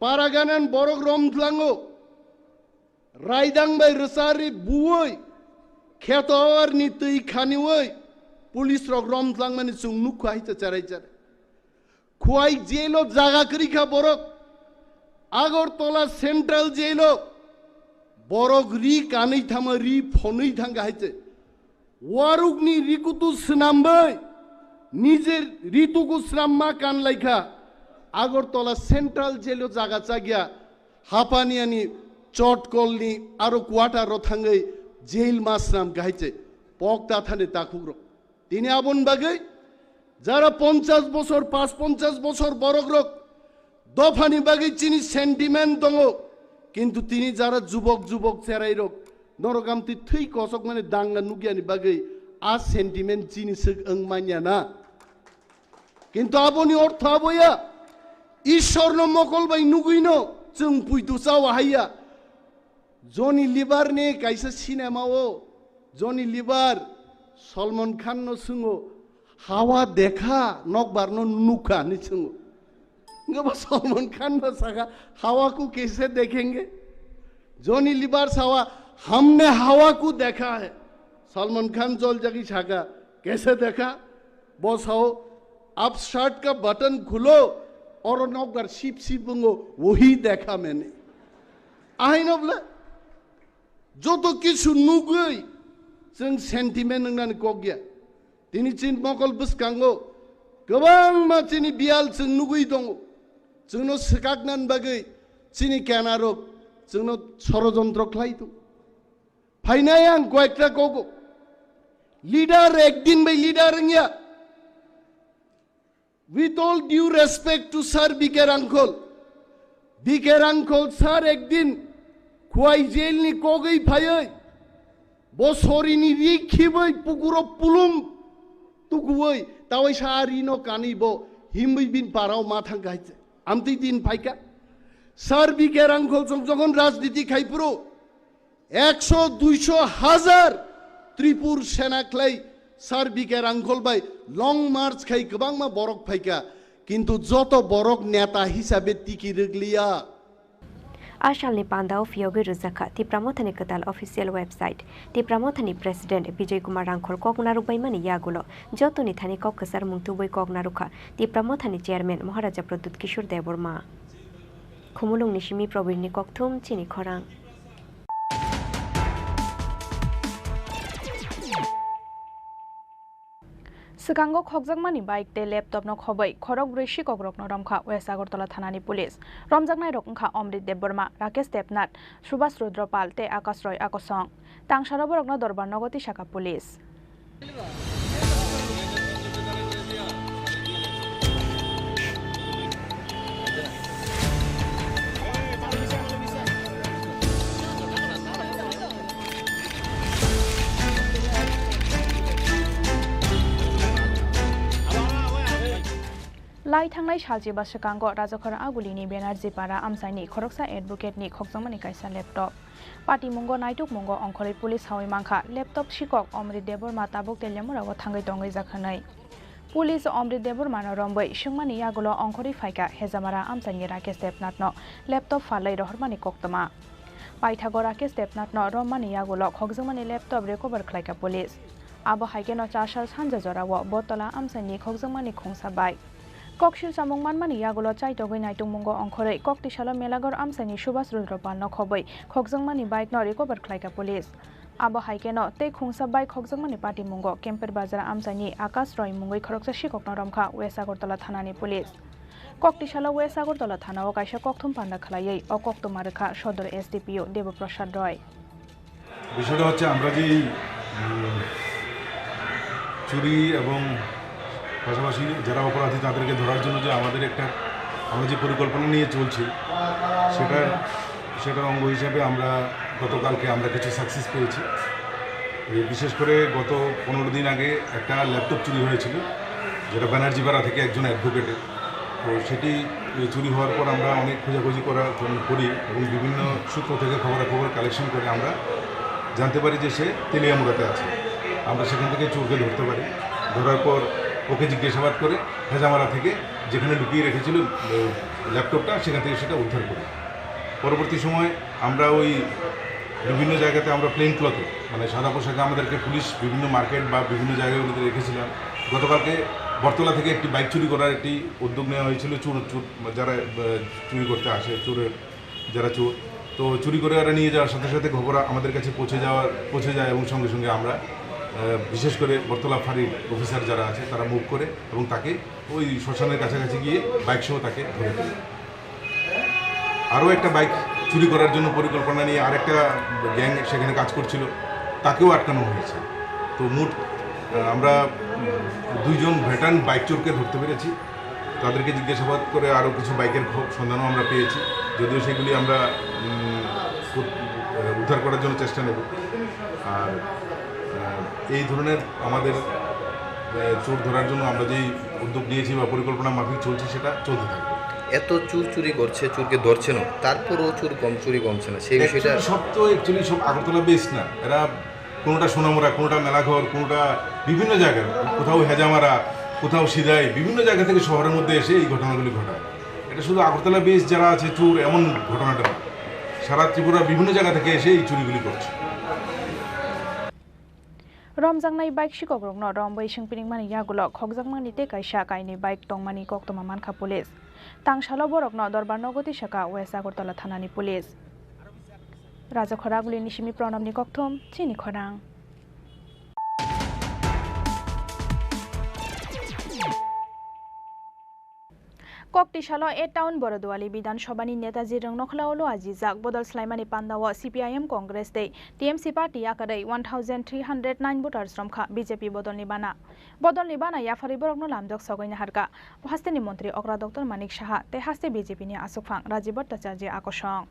Paraganan borok rom tlango. Raidang bai rwchari buoi, kheto awarni twi khanioi, police rok rom tlangmani chwng nukha hai se cherai cherai. Khwai jail o jaga kwrwi kha borok. Agartala Central Jail o borok ri kanwi thangma, ri phonwi thangkha hai se. Warukni rikutu swnambai, nijer rituku swnamma kanlaikha. Agartala Central Jail o jaga chagya, Hapaniani, Chotkolni aro quarter o thangwi jail ma swnamkha hai se. Pokta thani takhukrok. Tini aboni bagwi Jara ponchash bochor, pas ponchash bochor borok rok dophani bagwi chini sentiment tongo, kintu tini jara jubok jubok cherai rok norok amtwi thwi kosok mani danga nukyani bagwi a sentiment chini swk wng manya na. Kintu aboni ortho aboya, Ishorno mokol bai nugwino chwng puitu chawa haiya. Johnny Lever ni kaisa cinema o Johnny Lever Salman Khan no swngo, "Hawa dekha, nokbar no nukha?" hinwi swngo. Wngkha bo Salman Khan no saka, "Hawa ko kaise dekhenge?" Johnny Lever sawa, "Humne hawa ko dekha hai." Salman Khan jol jagwi saka, "Kaise dekha?" Bo sao, "Ab shirt ka button khulo, oro nokbar sip sip bungo, wohi dekha maine." Ahaino bwle joto kisu nugwi chwng sentiment wngnani kok ya. Tini chini mokol bwskango kwbangma chini biyal chwng nugwi tongo. Chwngno swkaknani bagwi chini kenarok chwngno sorojontro khlai tongo. Phainai ang koyekta kogo. Leader ekdin bai leader wngya. With all due respect to Sir B K Rangkhol, B K Rangkhol sir ekdin Khwai jail ni kogwi phaiwi, bo sorini ri khibwi pukuro pulung tukuwi, tawai sa a rino kanwi bo himwi bin parao ma thang kahai. Amtwi din phaika. Sir B K Rangkhol chwng jokhon rajniti khai phuru, ekso, duiso, hajar Tripur sena khlai Sir B K Rangkhol bai long march khai kwbangma borok phaika, kintu joto borok neta hisabe tiki rwgliya. A salni pandao phiyogwi rwjakha Tipra Mothani kwtal official website. Tipra Mothani President Bijay Kumar Rangkhol kok narwkbaimani yagulo jotoni thani kok kwchar mung tubui kok narwkha Tipra Mothani Chairman Maharaja Pradyut Kishore Debbarma. Khumulwngni simi Probirni kokthum chini khorang. Swkango khokjakmani bike tei laptop no khobwi khorok brwi sikokrokno romkha West Agartala thanani police. Romjaknairok wngkha Omrit Debbarma, Rakesh Debnath, Subhas Rudra Pal tei Akash Roy Akosong. Tangsaro borokno dorbar nogo tisaka police. Lai thangnai salchi ba swkango Rajakhor Agulini Banerjee Para amchaini khoroksa advocate ni khokjakmani kaisa laptop. Patimungo naitukmungo ongkhorwi police sawi mankha, laptop sikok Omrit Debbarma tabuk Teliamura o thangwi tongwi jakhanai. Police Omrit Debbarma no romwi swngmani yagulo ongkhorwi phaikha Hejamara amchaini Rakesh Debnath no laptop phalwi rohormani koktwma. Paithago Rakesh Debnath no rommani yagulo khokjakmani laptop recover khlaikha police. Abo hai kheno chasal sanja jorao Botola amchaini khokjakmani khungsa bike. Koksil samung manmani yagulo chaitogwi naitungmungo ongkhorwi koktisalo Melagor amchaini Subhas Rudra Palno khobwi khokjakmani bike no recover khlaikha police. Abo hai kheno tei khungsa bike khokjakmani patimungo Kemper Bazar amchaini Akash Roy mungwi khoroksa sikokno romkha West Agartala thanani police. Koktisalo West Agartala thanao kaisa kokthum panda khlaiwi o koktwma rwkha Sodor S D P O Debo Prasad Roy. বিষয়টা হচ্ছে আমরা যে এই, উম, চুরি এবং পাশাপাশি যারা অপরাধী তাদেরকে ধরার জন্য যে আমাদের একটা, আমরা যে পরিকল্পনা নিয়ে চলছি, সেটার, সেটার অঙ্গ হিসাবে আমরা গতকালকে আমরা কিছু সাকসেস পেয়েছি। এই বিশেষ করে গত পনেরো দিন আগে একটা ল্যাপটপ চুরি হয়েছিল, যেটা ব্যানার্জিপাড়া থেকে একজন অ্যাডভোকেটের। তো সেটি চুরি হওয়ার পর আমরা অনেক খোঁজাখুঁজি করা, করি এবং বিভিন্ন সূত্র থেকে খবরাখবর কালেকশন করে আমরা জানতে পারি যে সে তেলিয়ামুড়াতে আছে। আমরা সেখান থেকে চোরকে ধরতে পারি। ধরার পর ওকে জিজ্ঞাসাবাদ করে হেজামারা থেকে যেখানে লুকিয়ে রেখেছিল, এ, ল্যাপটপটা, সেখান থেকে সেটা উদ্ধার করি। পরবর্তী সময় আমরা ওই বিভিন্ন জায়গাতে আমরা প্লেন ক্লথে, মানে সাদা পোশাকে আমাদেরকে পুলিশ বিভিন্ন মার্কেট বা বিভিন্ন জায়গাগুলোতে রেখেছিলাম। গতকালকে বটতলা থেকে একটি বাইক চুরি করার একটি উদ্যোগ নেওয়া হয়েছিল। চোর, চোর, যারা, আহ, চুরি করতে আসে, চোরের, যারা চোর, তো চুরি করে ওরা নিয়ে যাওয়ার সাথে সাথে খবর আমাদের কাছে পৌঁছে যাওয়ার, পৌঁছে যায় এবং সঙ্গে সঙ্গে আমরা, আহ, বিশেষ করে বটতলা ফাঁড়ির অফিসার যারা আছে, তারা মুভ করে এবং তাকে ওই শ্মশানের কাছাকাছি গিয়ে বাইক সহ তাকে ধরে ফেলি। আরও একটা বাইক চুরি করার জন্য পরিকল্পনা নিয়ে আরেকটা গ্যাং সেখানে কাজ করছিল, তাকেও আটকানো হয়েছে। তো মোট, আহ, আমরা দুইজন ভেটারেন বাইক চোরকে ধরতে পেরেছি। তাদেরকে জিজ্ঞাসাবাদ করে আরও কিছু বাইকের খ-, সন্ধানও আমরা পেয়েছি, যদিও সেগুলি আমরা, উম, উদ-, আহ, উদ্ধার করার জন্য চেষ্টা নেব। আর, আহ, এই ধরনের আমাদের, আহ, চোর ধরার জন্য আমরা যেই উদ্যোগ নিয়েছি বা পরিকল্পনা মাফিক চলছে, সেটা চলতে থাকবে। এত চুর চুরি করছে, চুরকে ধরছে না, তারপরেও চুর কম, চুরি কমছে না, সেই বিষয়টা Actually সব তো actually সব আগরতলা বেস না, এরা কোনোটা সোনামুড়া, কোনোটা মেলাঘর, কোনোটা বিভিন্ন জায়গায়, কোথাও হেজামারা, কোথাও সিদাই, বিভিন্ন জায়গা থেকে শহরের মধ্যে এসে এই ঘটনাগুলি ঘটায়। এটা শুধু আগরতলা বেস যারা আছে চোর এমন ঘটনাটা না, সারা ত্রিপুরার বিভিন্ন জায়গা থেকে এসে এই চুরিগুলি করছে। Romjaknai bike sikokrokno romwi sengpiningmani yagulo khokjakmani tei kaisa kainwi bike tongmani koktwma mankha police. Tangsalo borokno dorbar nogo tisaka West Agartala thanani police. Raja Khoragulini simi Pranabni kokthum, chini khorang. Koktisalo A Town Borodwali Bidhan Sabhani Netaji Rwngnokhlao lo ajijak bodol swlaimani pandao C P I M Congress tei T M C party yakarwi one thousand three hundred nine voters romkha B J P bodolni bana. Bodolni bana yapharwi borokno lamjak sogwi naharkha hasteni montri okra Doctor Manik Saha tei haste B J P ni achukphang Rajiv Bhattacharya akosong.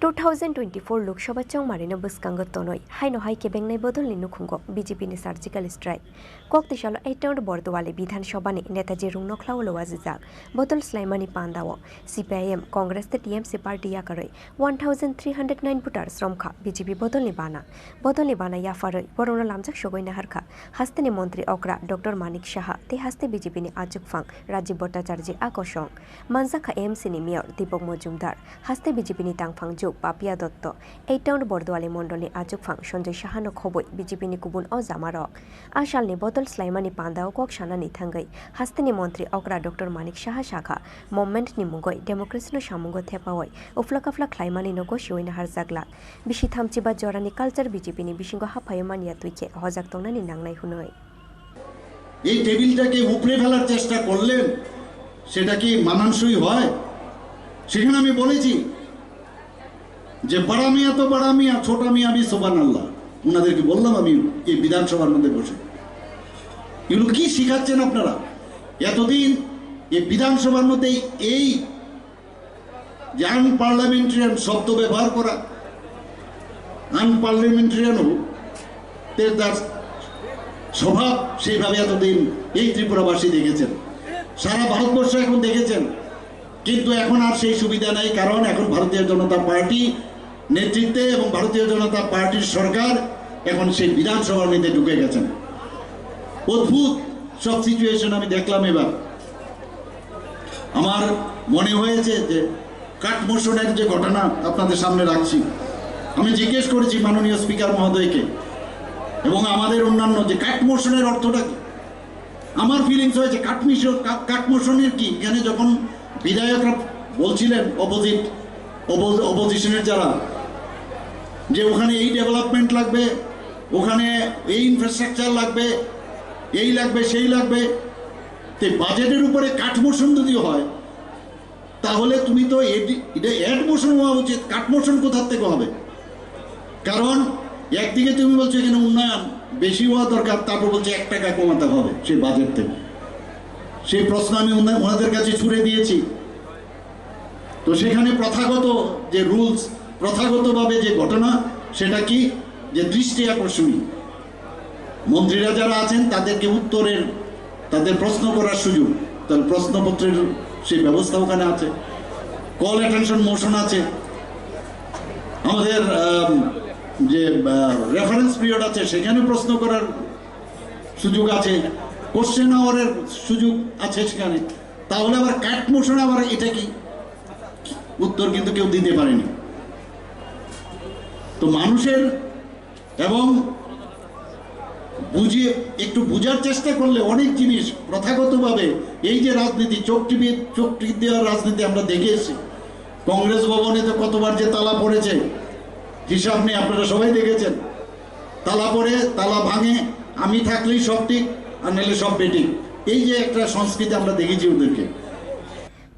Two thousand twenty-four Lok Sabha chongmarino bwskango tonwi haino hai kebengnai bodolni nukhungo B J P ni surgical strike. Koktisalo A Town Bordowali Bidhan Sabhani Netaji Rwngnokhlao lo ajijak bodol swlaimani pandao C P I M, Congress tei T M C party yakarwi one thousand three hundred nine voters romkha B J P bodolni bana. Bodolni bana yapharwi borokno lamjak sogwi naharkha hasteni montri okra Doctor Manik Saha tei haste B J P ni achukphang Rajiv Bhattacharya akosong. Manjakha A M C ni mayor Deepak Majumdar, haste B J P ni tangphang juk Papia Dotto, A Town Bordwali mondolni achukphang Sanjay Sahano khobwi B J P ni kubun o jamarok. A salni bodol swlaimani pandao kok sanani thangwi hasteni montri okra Doctor Manik Saha sakha, movement ni mungwi democracy no samungo thepawi uphla kaphla khlaimani no gosiwi naharjak glak. Bisi thamchiba jorani culture B J P ni bisingo haphaio manya twi khe hojak tongnani nangnai hwnwi. এই টেবিলটাকে উপড়ে ফেলার চেষ্টা করলেন, সেটা কি মানানসই হয়? সেখানে আমি বলেছি যে বড়া মিয়া তো বড়া মিয়া, ছোটা মিয়া ভি সুবহানাল্লাহ। ওনাদেরকে বললাম আমি এই বিধানসভার মধ্যে বসে, এগুলো কি শিখাচ্ছেন আপনারা? এতদিন এই বিধানসভার মধ্যে এই যে আনপার্লামেন্টারিয়ান শব্দ ব্যবহার করা, আনপার্লামেন্টারিয়ান হোক, তে তার স্বভাব সেইভাবে এতদিন এই ত্রিপুরাবাসী দেখেছেন, সারা ভারতবর্ষ এখন দেখেছেন। কিন্তু এখন আর সেই সুবিধা নেই, কারণ এখন ভারতীয় জনতা পার্টি নেতৃত্বে এবং ভারতীয় জনতা পার্টির সরকার এখন সেই বিধানসভার মধ্যে ঢুকে গেছেন। অদ্ভুত সব সিচুয়েশন আমি দেখলাম এবার। আমার মনে হয়েছে যে কাঠমোষণের যে ঘটনা আপনাদের সামনে রাখছি, আমি জিজ্ঞেস করেছি মাননীয় স্পিকার মহোদয়কে এবং আমাদের অন্যান্য যে কাঠমোষণের অর্থটা কি। আমার ফিলিংস হয়েছে কাঠমিশন, কা-, কাঠমোষণের কি, এখানে যখন বিধায়করা বলছিলেন অপোজিট, অপোজ-, অপোজিশনের যারা, যে ওখানে এই ডেভেলপমেন্ট লাগবে, ওখানে এই ইনফ্রাস্ট্রাকচার লাগবে, এই লাগবে, সেই লাগবে, তো বাজেটের উপরে কাঠমোষণ যদি হয়, তাহলে তুমি তো এডি-, এটা অ্যাডমোশন হওয়া উচিত, কাঠমোষণ কোথার থেকে হবে? কারণ একদিকে তুমি বলছো এখানে উন্নয়ন বেশি হওয়া দরকার, তারপর বলছে এক টাকা কমাতে হবে সেই বাজেট থেকে। সেই প্রশ্ন আমি ওনা-, ওনাদের কাছে ছুড়ে দিয়েছি। তো সেখানে প্রথাগত যে রুলস, প্রথাগতভাবে যে ঘটনা, সেটা কি? যে দৃষ্টি আকর্ষণীয়। মন্ত্রীরা যারা আছেন তাদেরকে উত্তরের, তাদের প্রশ্ন করার সুযোগ, তাহলে প্রশ্নপত্রের সেই ব্যবস্থা ওখানে আছে, কল অ্যাটেনশন মোশন আছে, আমাদের, আম, যে, আহ, রেফারেন্স পিরিয়ড আছে সেখানে প্রশ্ন করার সুযোগ আছে, কোশ্চেন আওয়ারের সুযোগ আছে সেখানে। তাহলে আবার কাট মোশন আবার এটা কি? উত্তর কিন্তু কেউ দিতে পারেনি। তো মানুষের এবং বুঝিয়ে, একটু বুঝার চেষ্টা করলে অনেক জিনিস প্রথাগতভাবে এই যে রাজনীতি, চোখ টিপে, চোখ টিপ দেওয়ার রাজনীতি আমরা দেখে এসেছি। কংগ্রেস ভবনে তো কতবার যে তালা পড়েছে, হিসাব নেই, আপনারা সবাই দেখেছেন। তালা পড়ে, তালা ভাঙে, আমি থাকলেই সব ঠিক, আর নাহলে সব বেঠিক। এই যে একটা সংস্কৃতি আমরা দেখেছি ওদেরকে।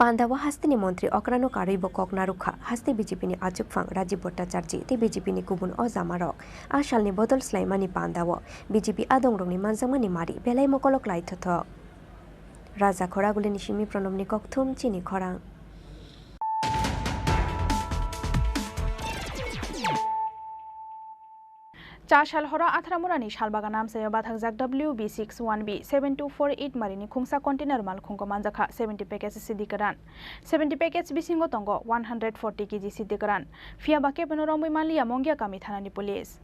Pandao hasteni montri okrano karwibo kok narwkha haste B J P ni achukphang Rajiv Bhattacharjee tei B J P ni kubun ojamarok. A salni bodol swlaimani pandao B J P adongrokni manjakmani mari belai mokolok laithothok. Raja Khoragulini simi Pranobni kokthum chini khorang. Chasal horo Atharamurani salbagan amchaio bathakjak W B six one B seven two four eight marini khungsa container malkhungo manjakha seventy package sidi kwran. Seventy package bisingo tongo one hundred forty K G sidi kwran. Phiyaba kebono romwi manliya Mungiakami thanani police.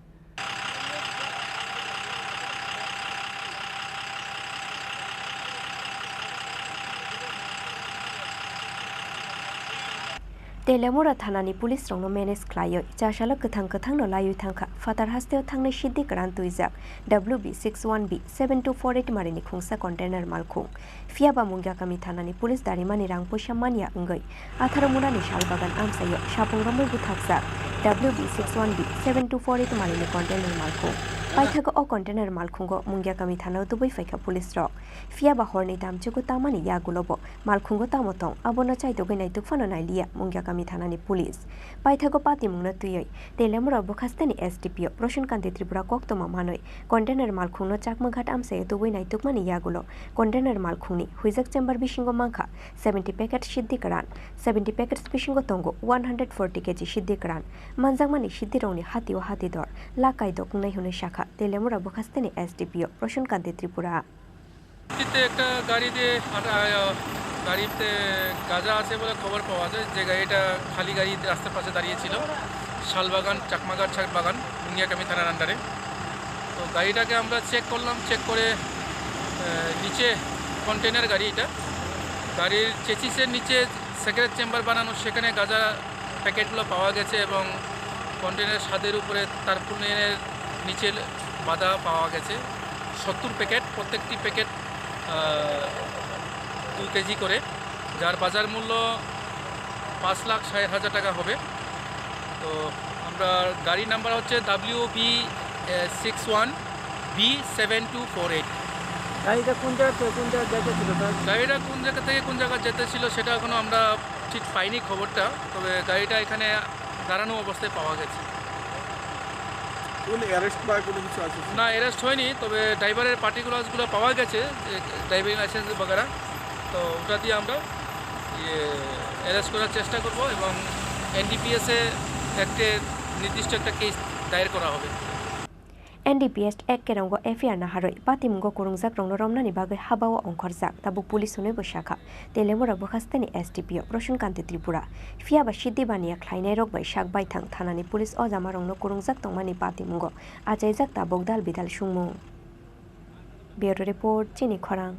Telemura thanani police rokno manage khlaiwi chasalo kwthang kwthangno laiwi thangkha. Phatar hasteo thangnai sidi kwran twijak W B six one B seven two four eight marini khungsa container malkhung. Phiyaba Mungiakami thanani police darimani rang puisa manya wngwi Atharamurani salbagan amchaio sapung romwi buthakjak W B six one B seven two four eight marini container malkhung. Paithago o container malkhungo Mungiakami thanao tubui phaikha police rok. Phiyaba horni damchugo tamani yagulobo malkhungo tamo tong, abono chaitogwi naituk phano nailiya Mungiakami thanani police. Paithago patimungno twiwi Telemura bwkhasteni S D P O Prosun Kanti Tripura koktwma manwi container malkhungno Chakmaghat amchaio tubui naitukmani yagulo container malkhungni huijak chamber bisingo mankha seventy packet siddi kwran. Seventy packets bisingo tongo one hundred forty K G siddi kwran. Manjakmani siddirokni hatio hatidor lak kaidok wngnai hwnwi sakha Telemura bwkhasteni S D P O Prosun Kanti Tripura. ভিত্তিতে একটা গাড়িতে আটা-, আহ, গাড়িতে গাঁজা আছে বলে খবর পাওয়া যায়, যে গাড়িটা খালি গাড়ি রাস্তার পাশে দাঁড়িয়েছিল, শালবাগান, চাকমাঘাট শালবাগান, মুঙ্গিয়াকামি থানার আন্ডারে। তো গাড়িটাকে আমরা চেক করলাম, চেক করে, আহ, নিচে কন্টেনার গাড়ি এটা, গাড়ির চেসিসের নিচে সিগারেট চেম্বার বানানো, সেখানে গাঁজা প্যাকেটগুলো পাওয়া গেছে এবং কন্টেনারের ছাদের উপরে তারপুলিনের নিচে বাঁধা পাওয়া গেছে সত্তর প্যাকেট, প্রত্যেকটি প্যাকেট, আহ, দুই কেজি করে, যার বাজার মূল্য পাঁচ লাখ ষাট হাজার টাকা হবে। তো আমরা গাড়ি নাম্বার হচ্ছে W B six one B seven two four eight. গাড়িটা কোন জায়গা থেকে কোন জায়গায় যেতে ছিল, স্যার? গাড়িটা কোন জায়গা থেকে কোন জায়গায় যেতে ছিল সেটা এখনো আমরা ঠিক পাইনি খবরটা, তবে গাড়িটা এখানে দাঁড়ানো অবস্থায় পাওয়া গেছে। কোনো অ্যারেস্ট বা কোনো কিছু আছে? না, অ্যারেস্ট হয়নি, তবে ড্রাইভারের পার্টিকুলার্সগুলো পাওয়া গেছে, যে ড্রাইভিং লাইসেন্স বাগেরা, তো ওটা দিয়ে আমরা, ইয়ে, অ্যারেস্ট করার চেষ্টা করব এবং এনডিপিএসে একটা নির্দিষ্ট একটা কেস দায়ের করা হবে। N D P S Act kerongo F I R naharwi patimungo kwrwngjakrokno romnani bagwi habao ongkhorjak, tabuk police hwnwibo sakha. Telemura bwkhasteni S D P O Prosun Kanti Tripura. Phiyaba siddi baniya khlainairok bai sak baithang thanani police ojamarokno kwrwngjak tongmani patimungo achaijak tabuk dal bidal sungmung. Bureau Report, Chini Khorang.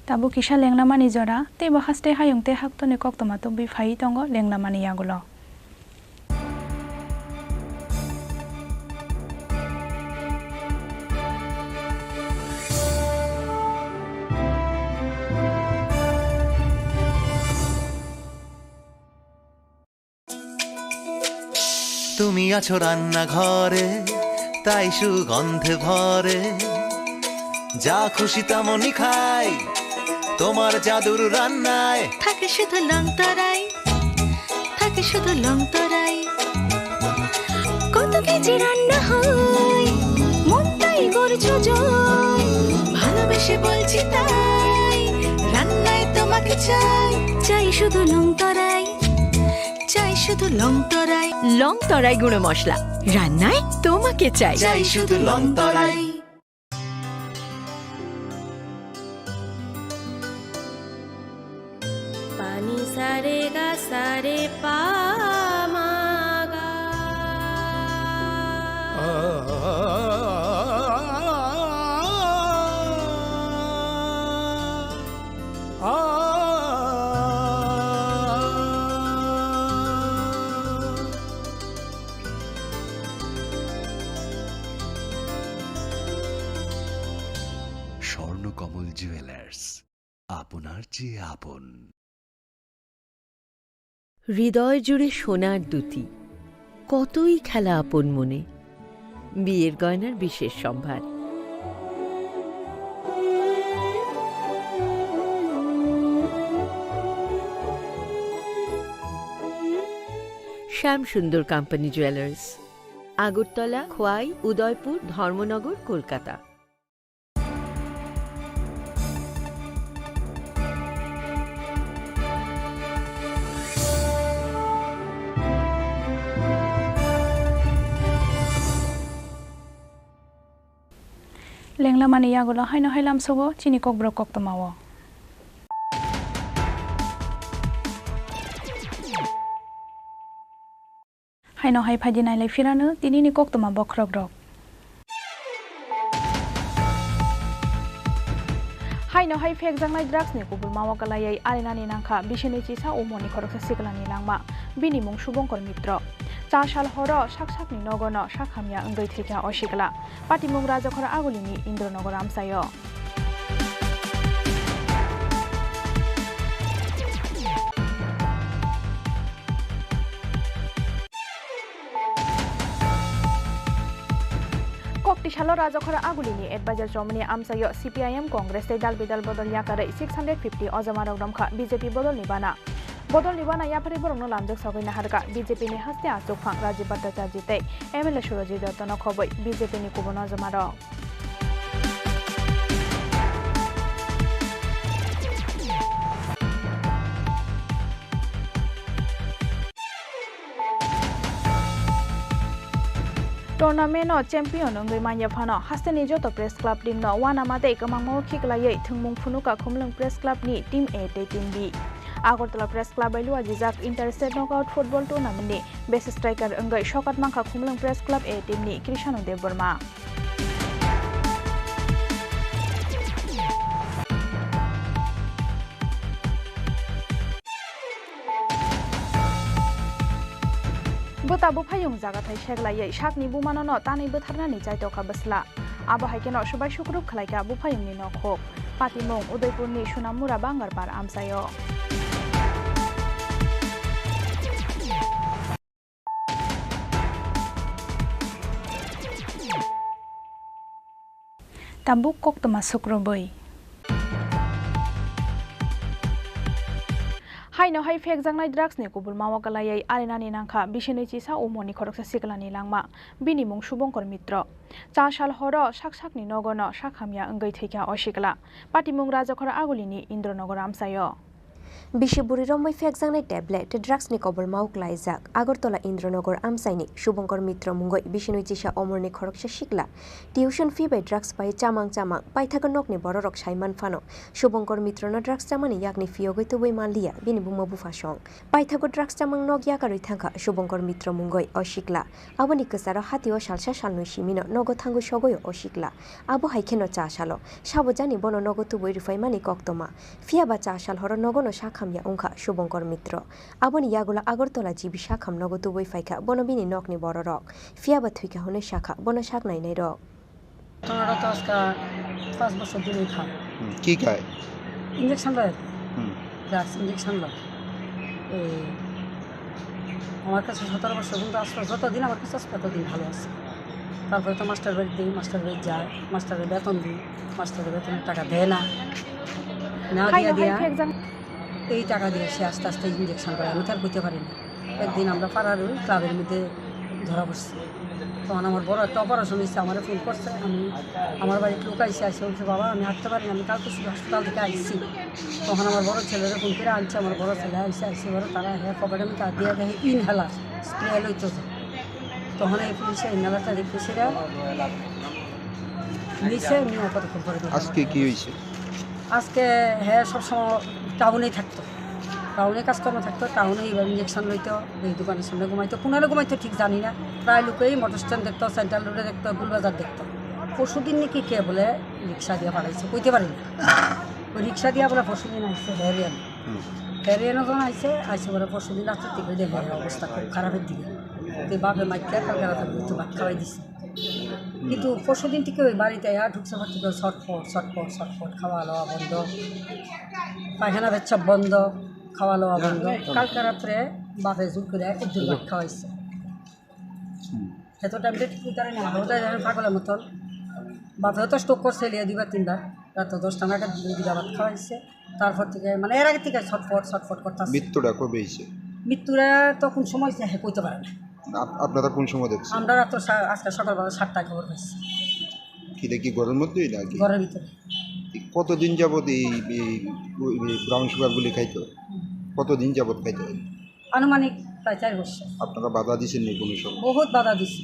Tabuk kisa lengnamani jora, tei bo haste hayung tei haktoni koktwma tubui phaiwi tongo lengnamani yagulo. তুমি আছো রান্নাঘরে, তাই সুগন্ধে ভরে। যা খুশি তেমনই খাই, তোমার জাদুর রান্নায়। থাকে শুধু লং তরাই, থাকে শুধু লং তরাই। কত কেজি রান্না হয়, মনটাই করছো জয়। ভালোবেসে বলছি তাই, রান্নায় তোমাকে চাই, চাই শুধু লং তরাই। চাই শুধু লং তরাই। লং তরাই গুঁড়ো মশলা, রান্নায় তোমাকে চাই। চাই শুধু Longtarai. Pani sa re ga sa re pa ma ga. Swarnakamal jewellers, আপনার চেয়ে আপন। হৃদয় জুড়ে সোনার দুতি, কতই খেলা আপন মনে। বিয়ের গয়নার বিশেষ সম্ভার। শ্যাম সুন্দর কোম্পানি জুয়েলার্স, আগরতলা, খোয়াই, উদয়পুর, ধর্মনগর, Kolkata. Lenglamani yagulo haino hai lamsogo chini kokborok koktwmao. Haino hai phaidi nailai phirano tinini koktwma bokhorokrok. Haino hai phekjaknai drugs ni kubulmao kwlaiwi arinani nangkha bisini chisa umorni khoroksa siklani langma. Bini mung Subonkor Mitro. Cha sal horo sak sakni nogono sak hamya wngwi thwikha o sikla. Patimung Rajakhor Agulini Indronagar amchaio. Kokti salo Rajakhor Agulini advisor chomani amchaio C P I M Congress tei dal bidal bodol yakarwi six hundred fifty ojamarok romkha B J P bodolni bana. Bodolni bana yapharwi borokno lamjak sagwi naharkha B J P ni haste achukphang Rajiv Bhattacharjee tei M L A Surajit Dotto no khobwi B J P ni kubun ojamarok. Tournament o champion wngwi manya phano hasteni joto press club team no uanama tei kwmangma o khiklaiwi thwngmung phunukha Khumulwng Press Club ni Team A tei Team B. Agartala Press Club bai luajijak Inter State Knockout Football Tournament ni best striker wngwi sokat mankha Khumulwng Press Club A team ni Krishanu Debbarma. Bwta buphayung jagathai seglaiwi sakni bumanono tanwi bwtharnani chaitokha bwsla. Abo hai kheno swbai sukrub khlaikha buphayungni nokhuk. Patimung Udaipurni Sunammura Bangarpar amchaio. Tabuk koktwma sukrubwi. Haino hai phekjaknai drugs ni kubulmao kwlaiwi arinani nangkha bisini chisa umorni khoroksa siklani langma. Bini mung Subonkor Mitro. Cha sal horo sak sakni nogono sak hamya wngwi thwikha o sikla. Patimung Rajakhor Agulini Indronagar amchaio. Bisi bwrwi romwi phekjaknai tablet tei drugs ni kobolmao klaijak Agartala Indronagar amchaini Subonkor Mitro mungwi bisinwi chisa omorni khoroksa sikla tuition fee bai drugs bai chamang chamang paithago nokni bororok saiman phano Subonkor Mitrono drugs chamani yakni phiyogwi tubui manliya bini buma buphasong. Paithago drugs chamang nok yakarwi thangkha Subonkor Mitro mungwi o sikla. Aboni kwcharo hatio salsa salnwi simino nogo thangwi sogwi o sikla. Abo hai kheno cha salo sabo jani bono nogo tubui rwphaimani koktwma. Phiyaba cha sal horo nogono sak hamya wngkha Subonkor Mitro. Aboni yagulo Agartala G B sak ham nogo tubui phaikha bono bini nokni bororok. Phiyaba thwikha hwnwi sakha bono sak nainairok. ঘটনাটা তো আজকে পাঁচ বছর ধরেই খায়। হুম, কি খায়? ইঞ্জেকশন লয়। হুম। ড্রাগস ইঞ্জেকশন লয়। এই আমার কাছে সতেরো বছর পর্যন্ত আসলো, যতদিন আমার কাছে আসলো ততদিন ভালো আছে। তারপরে তো মাস্টার বাড়ি দিই, মাস্টার বাড়ি যায়, মাস্টারের বেতন দিই, মাস্টারের বেতনের টাকা দেয় না। না দিয়া দিয়া এই টাকা দিয়ে সে আস্তে আস্তে ইঞ্জেকশন করে, আমি তো আর বুঝতে পারি না। একদিন আমরা পাড়ার ওই ক্লাবের মধ্যে ধরা পড়ছি। তখন আমার বড় একটা অপারেশন হয়েছে, আমারে ফোন করছে, আমি, আমার বাড়ির লোক আইসে, আইসে বলছে, "বাবা, আমি হাঁটতে পারি না, আমি কালকে শুধু হাসপাতাল থেকে আইসি।" তখন আমার বড় ছেলেরে ফোন করে আনছে, আমার বড় ছেলে আইসে, আইসে বড় তারা হ্যাঁ পকেটে আমি কার্ড দিয়ে দেখে ইনহেলার স্প্রে লইতেছে। তখন এই পুলিশে ইনহেলারটা দেখতে সেটা নিচে নিয়ে কতক্ষণ পরে দেখে আজকে আমার কি হয়েছে? আজকে হ্যাঁ সবসময় টাউনেই থাকতো। টাউনে কাজকর্ম থাকতো, টাউনে এবার ইঞ্জেকশন লইতো, এই দোকানের সামনে ঘুমাইতো, কোনারে ঘুমাইতো ঠিক জানি না। প্রায় লোকেই মোটর স্ট্যান্ড দেখতো, সেন্ট্রাল রোডে দেখতো, গুলবাজার দেখতো। পরশুদিন নাকি কে বলে রিক্সা দিয়ে পাঠাইছে, কইতে পারি না। ওই রিক্সা দিয়ে বলে পরশুদিন আইছে হেরিয়ান। হুম। হেরিয়ানও যখন আইছে, আইসে বলে পরশুদিন রাত্রের দিকে দেখে অবস্থা খুব খারাপের দিকে। তো বাপে মাইকে কালকে রাতে একটু ভাত খাওয়াই দিছে। কিন্তু পরশুদিন থেকে ওই বাড়িতে আর ঢুকছে পর থেকে ছটফট, ছটফট, ছটফট, খাওয়া দাওয়া বন্ধ, পায়খানা পেচ্ছাপ বন্ধ, খাওয়া দাওয়া বন্ধ। কালকে রাত্রে বাপে জোর করে এক দুই ভাত খাওয়াইছে। হুম। এত ট্যাবলেট কি কারণে আমরা ওদের আমি পাগলের মতন। বাপেও তো স্ট্রোক করছে লিয়ে দুইবার তিনবার, রাত দশটা নাগাদ দুই দুইটা ভাত খাওয়াইছে। তারপর থেকে মানে এর আগে থেকে ছটফট ছটফট করতেছে। মৃত্যুটা কবে হয়েছে? মৃত্যুরা তো কোন সময় সে কইতে পারে না। আপ-, আপনারা কোন সময় দেখছেন? আমরা রাত্র সা-, আজকে সকালবেলা সাতটায় খবর পাইছি। কিটা কি ঘরের মধ্যেই নাকি? ঘরের ভিতরে। এই কতদিন যাবত এই, এই, এই ব্রাউন সুগার গুলি খাইতো? হুম। কতদিন যাবত খাইতো? আনুমানিক প্রায় চার বছর। আপনারা বাধা দিছেন নি কোনো সময়? বহুত বাধা দিছি।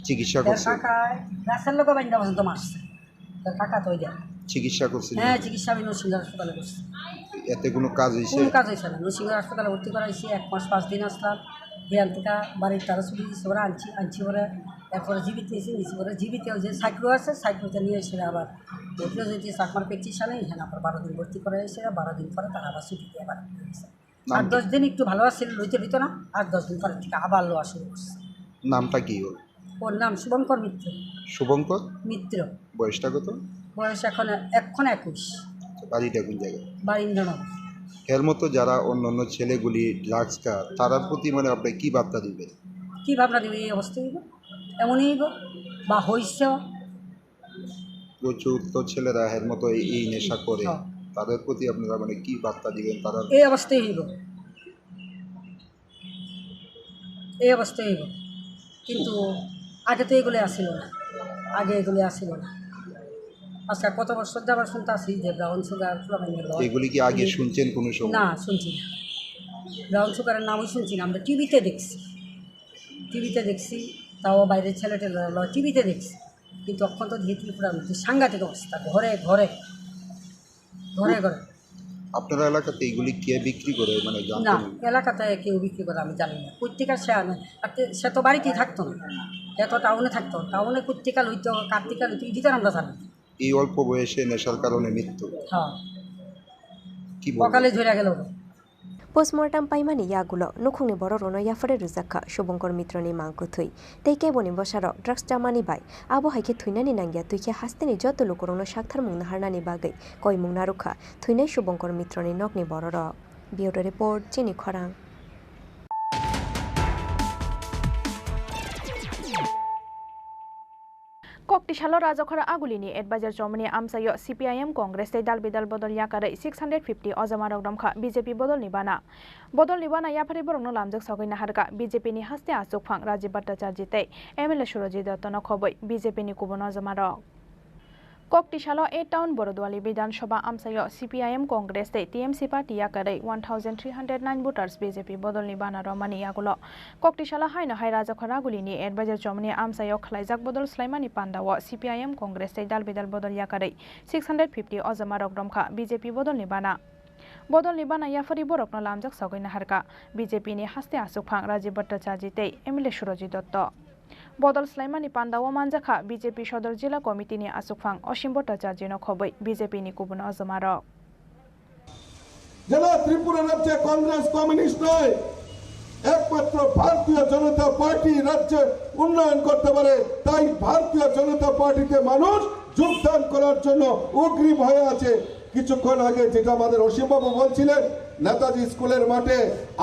চিকিৎসা তার করছে? কাকায় গাছের লোকে বাইন্দা পর্যন্ত মারছে। তার কাকা তো ওই দেয়। চিকিৎসা করছেন? হ্যাঁ, চিকিৎসা আমি নরসিংহ হাসপাতালে করছি। এতে কোনো কাজ হইছে? কোনো কাজ হইছে না। নরসিংহ হাসপাতালে ভর্তি করা হয়েছে, এক মাস পাঁচ দিন আসলাম। বিয়ান থেকে বাড়ির তারা ছুটি দিচ্ছে, ওরা আনছি, আনছি ওরা। এরপরে জীবিত নিয়েছি, নিয়েছি ওরা। জীবিত ওই যে সাইক্লো আছে, সাইক্লোতে নিয়ে এসে আবার ভর্তি হয়েছে চাকমার প্র্যাকটিশনে, এখানে আবার বারো দিন ভর্তি করা হয়েছে, বারো দিন পরে তারা আবার ছুটি দিয়ে আবার ফিরে গেছে। নাম আর কি? দশ দিন একটু ভালো আছিল, লইতে দিত না, আর দশ দিন পরে থেকে আবার লওয়া শুরু করছে। নামটা কি ওর? ওর নাম শুভঙ্কর মিত্র। শুভঙ্কর? মিত্র। বয়সটা কত? বয়স এখন, এখন একুশ। বাড়িটা কোন জায়গায়? বারিন্দ্রনগর। এর মতো যারা অন্য অন্য ছেলেগুলি ড্রাগস খায়, তারার প্রতি মানে আপনি কি বার্তা দিবেন? কি ভাবনা দিবে? এই অবস্থা হইব, এমনই হইব, বা হইছে। প্রচুর তো ছেলেরা এর মতো এই, এই নেশা করে, হ্যাঁ। তাদের প্রতি আপনারা মানে কি বার্তা দিবেন? তারা এই অবস্থায় হইব, এই অবস্থায় হইব, কিন্তু আগে তো এগুলি আসিল না, আগে এগুলি আসিল না। আচ্ছা, কত বছর যাবার শুনতে আসি যে ব্রাউন সুগার, ফ্লামিঙ্গো লয়। এগুলি কি আগে শুনছেন কোনো সময়? না, শুনছি না। ব্রাউন সুগারের নামই শুনছি না, আমরা টিভিতে দেখছি, টিভিতে দেখছি, তাও বাইরের ছেলে টেলে লয়, টিভিতে দেখছি। কিন্তু অখন তো দেখি ত্রিপুরার মধ্যে সাংঘাতিক অবস্থা, ঘরে ঘরে, ঘরে ঘরে। আপনারা এলাকাতে এইগুলি কে বিক্রি করে, মানে, জানতেন? না, এলাকাতে কেউ বিক্রি করে আমি জানি না। কোথেকে সে আনে? আর তে-, সে তো বাড়িতেই থাকতো না, সে তো টাউনে থাকতো। টাউনে কোথেকে লইতো, কার থেকে লইতো, এই ভিতরে আমরা জানি না। এই অল্প বয়সে নেশার কারণে মৃত্যু। হ্যাঁ। কি বলবো? অকালে ঝরে গেল। Postmortem paimani yagulo nukhungni bororokno yaphare rwjak kha Subhankar Mitroni mang kwthwi tei keboni bwsarok drugs chamani bai. Abo hai khe thwinani nangya twi khe hasteni joto lukurokno saktharmung naharnani bagwi koimung narwk kha thwinai Subhankar Mitroni nokni bororok. Bureau Report, Chini Khorang. Koktisalo Rajakhora Agulini advisor chomani amchaio C P I M Congress tei dal bidal bodol yakarwi six hundred fifty ojamarok romkha B J P bodolni bana. Bodolni bana yapharwi borokno lamjak sogwi naharkha B J P ni haste achukphang Rajiv Bhattacharjee tei M L A Surajit Dotto no khobwi B J P ni kubun ojamarok. Koktisalo A Town Borodwali Bidhan Sabha amchaio C P I M Congress tei T M C party yakarwi one thousand three hundred nine voters B J P bodolni bana romani yagulo Koktisalo haino hai Rajakhora Agulini advisor chomani amchaio khlaijak bodol swlaimani pandao C P I M Congress tei dal bidal bodol yakarwi six hundred fifty ojamarok romkha B J P bodolni bana. Bodolni bana yapharwi borokno lamjak sogwi naharkha B J P ni haste achukphang Rajiv Bhattacharjee tei M L A Surajit Dotto. Bodol swlaimani pandao manjakha B J P Sodor Jila Committee ni achukphang Osim Bhattacharjee no khobwi B J P ni kubun ojamarok. যারা ত্রিপুরা রাজ্যে কংগ্রেস কমিউনিস্ট নয়, একমাত্র ভারতীয় জনতা পার্টি রাজ্যে উন্নয়ন করতে পারে, তাই ভারতীয় জনতা পার্টিতে মানুষ যোগদান করার জন্য উগ্রীব হয়ে আছে। কিছুক্ষণ আগে যেটা আমাদের অসীমবাবু বলছিলেন, নেতাজি স্কুলের মাঠে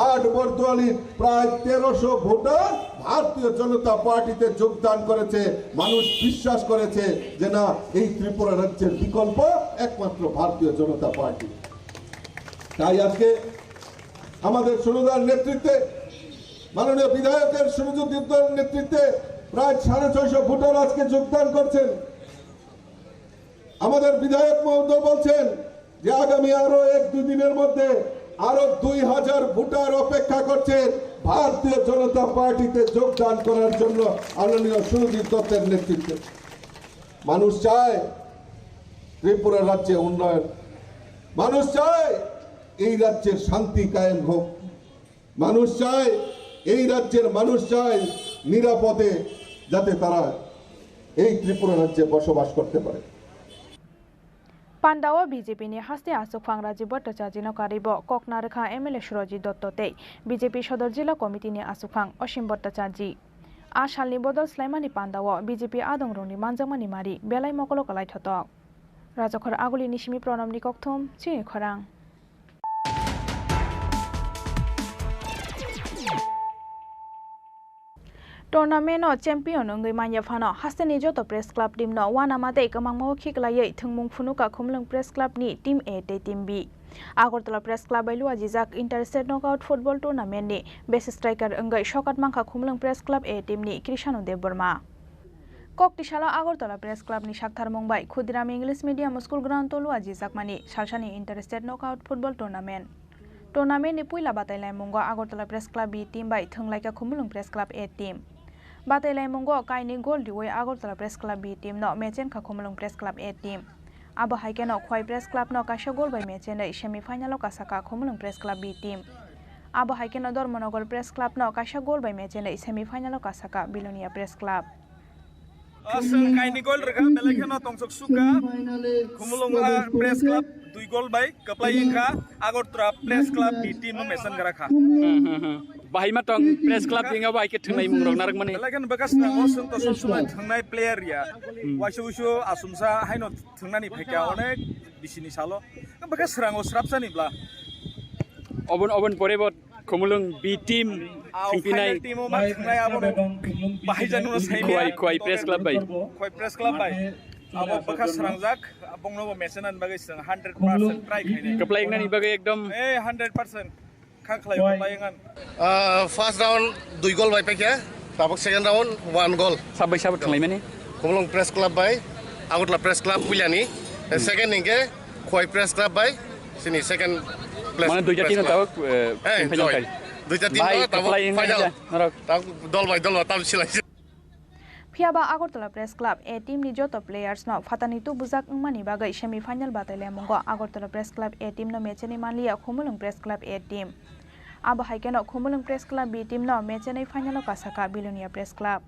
আট বরদোয়ালির প্রায় তেরোশো ভোটার ভারতীয় জনতা পার্টিতে যোগদান করেছে। মানুষ বিশ্বাস করেছে যে না, এই ত্রিপুরা রাজ্যের বিকল্প একমাত্র ভারতীয় জনতা পার্টি। তাই আজকে আমাদের সুরদার নেতৃত্বে, মাননীয় বিধায়কের সুরজিৎ দত্তর নেতৃত্বে প্রায় সাড়ে ছয়শো ভোটার আজকে যোগদান করছেন। আমাদের বিধায়ক মহোদয় বলছেন যে আগামী আরো এক দুই দিনের মধ্যে আরো দুই হাজার ভোটার অপেক্ষা করছেন ভারতীয় জনতা পার্টিতে যোগদান করার জন্য আদরণীয় সুরজিৎ দত্তের নেতৃত্বে। মানুষ চায় ত্রিপুরা রাজ্যে উন্নয়ন, মানুষ চায় এই রাজ্যের শান্তি কায়েম হোক। মানুষ চায়, এই রাজ্যের মানুষ চায় নিরাপদে যাতে তারা এই ত্রিপুরা রাজ্যে বসবাস করতে পারে। Pandao B J P ni haste achukphang Rajiv Bhattacharjee no karwi bo kok narwkha M L A Surajit Dotto tei B J P Sodor Jila Committee ni achukphang Osim Bhattacharjee. A salni bodol swlaimani pandao B J P adongrokni manjakmani mari belai mokolo kwlai thotok. Rajakhor Agulini simi Pranamni kokthum, Chini Khorang. Tournament o champion wngwi manya phano hasteni joto press club team no uanama tei kwmangma o khiklaiwi thwngmung phunukha Khumulwng Press Club ni Team A tei Team B. Agartala Press Club bai luajijak Inter-State Knockout Football Tournament ni best striker wngwi sokat mankha Khumulwng Press Club A team ni Krishanu Debbarma. Kok tisalo Agartala Press Club ni saktharmung bai Khudiram English Medium School ground o luajijakmani salsani Inter-State Knockout Football Tournament. Tournament ni puila batailaimungo Agartala Press Club B team bai thwnglaikha Khumulwng Press Club A team. Batailaimungo kainwi gol riwi Agartala Press Club B team no mechenkha Khumulwng Press Club A team. Abo hai kheno Khwai Press Club no kaisa gol bai mechenwi semi final o kasakha Khumulwng Press Club B team. Abo hai kheno Dharmanagar Press Club no kaisa gol bai mechenwi semi final o kasakha Bilonia Press Club. Aswk kainwi gol rwkha, belai kheno tongthok sukha. Khumulwng, ah, Press Club dui gol bai kwplai wngkha, Agartala Press Club B team no mechengra kha. Hmm, hmm, hmm. Bahai ma tong Press Club hinga bai khe thwngnai mung rok narwkmani. Belai kheno bwkha swnam o, chwng to sob somoi thwngnai player ya. Hmm. Waisa uisu asumsa haino thwngnani phaikha onek bisini salo. Bwkha srang o srapsani bla. Obon, obon pore bo Khumulwng B team Ah, thwngpinai. Final team o ma thwngnai abo no bahai jani no saimya. Khwai, Khwai Press Club bai. Khwai Press Club bai. Abo bwkha srangjak, abongno bo mechenan bagwi chwng hundred percent try khainai. Kwplai wngnani bagwi ekdom. Eh, hundred percent. Kha khlai kwplai wngan. Ah, first round dui gol bai paikha, tabuk second round one goal. Sabai sabo thwnglaimani? Khumulwng Press Club bai, Agartala Press Club puilani. Hmm. Second hingke Khwai Press Club bai, sini second place. Mane duita team no tabuk, eh, final kai. Duita team no tabuk final. Norok. Tabuk dol bai dol tabuk silai. Phiya ba Agartala Press Club A team ni joto players no phatani tubujak wngmani bagwi semi final batailaimungo Agartala Press Club A team no mecheni manliya Khumulwng Press Club A team. Abo hai kheno Khumulwng Press Club B team no mechenwi final o kasakha Bilonia Press Club.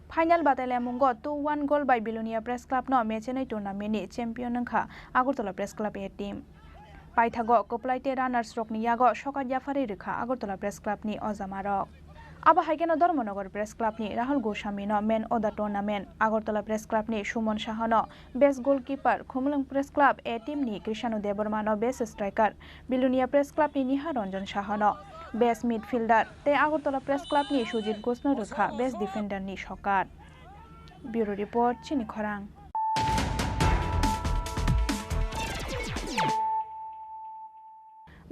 Final batailaimungo two one goal bai Bilonia Press Club no mechenwi tournament ni champion wngkha Agartala Press Club A team. Paithago kwplai tei runners rokni yago sokat yapharwi rwkha Agartala Press Club ni ojama rok. Abo hai kheno Dharmanagar Press Club ni Rahul Goswami no man of the tournament, Agartala Press Club ni Suman Saha no best goalkeeper, Khumulwng Press Club A team ni Krishanu Debbarma no best striker, Bilonia Press Club ni Niha Ranjan Saha no best midfielder tei Agartala Press Club ni Sujit Ghosh no rwkha best defender ni sokat. Bureau Report, Chini Khorang.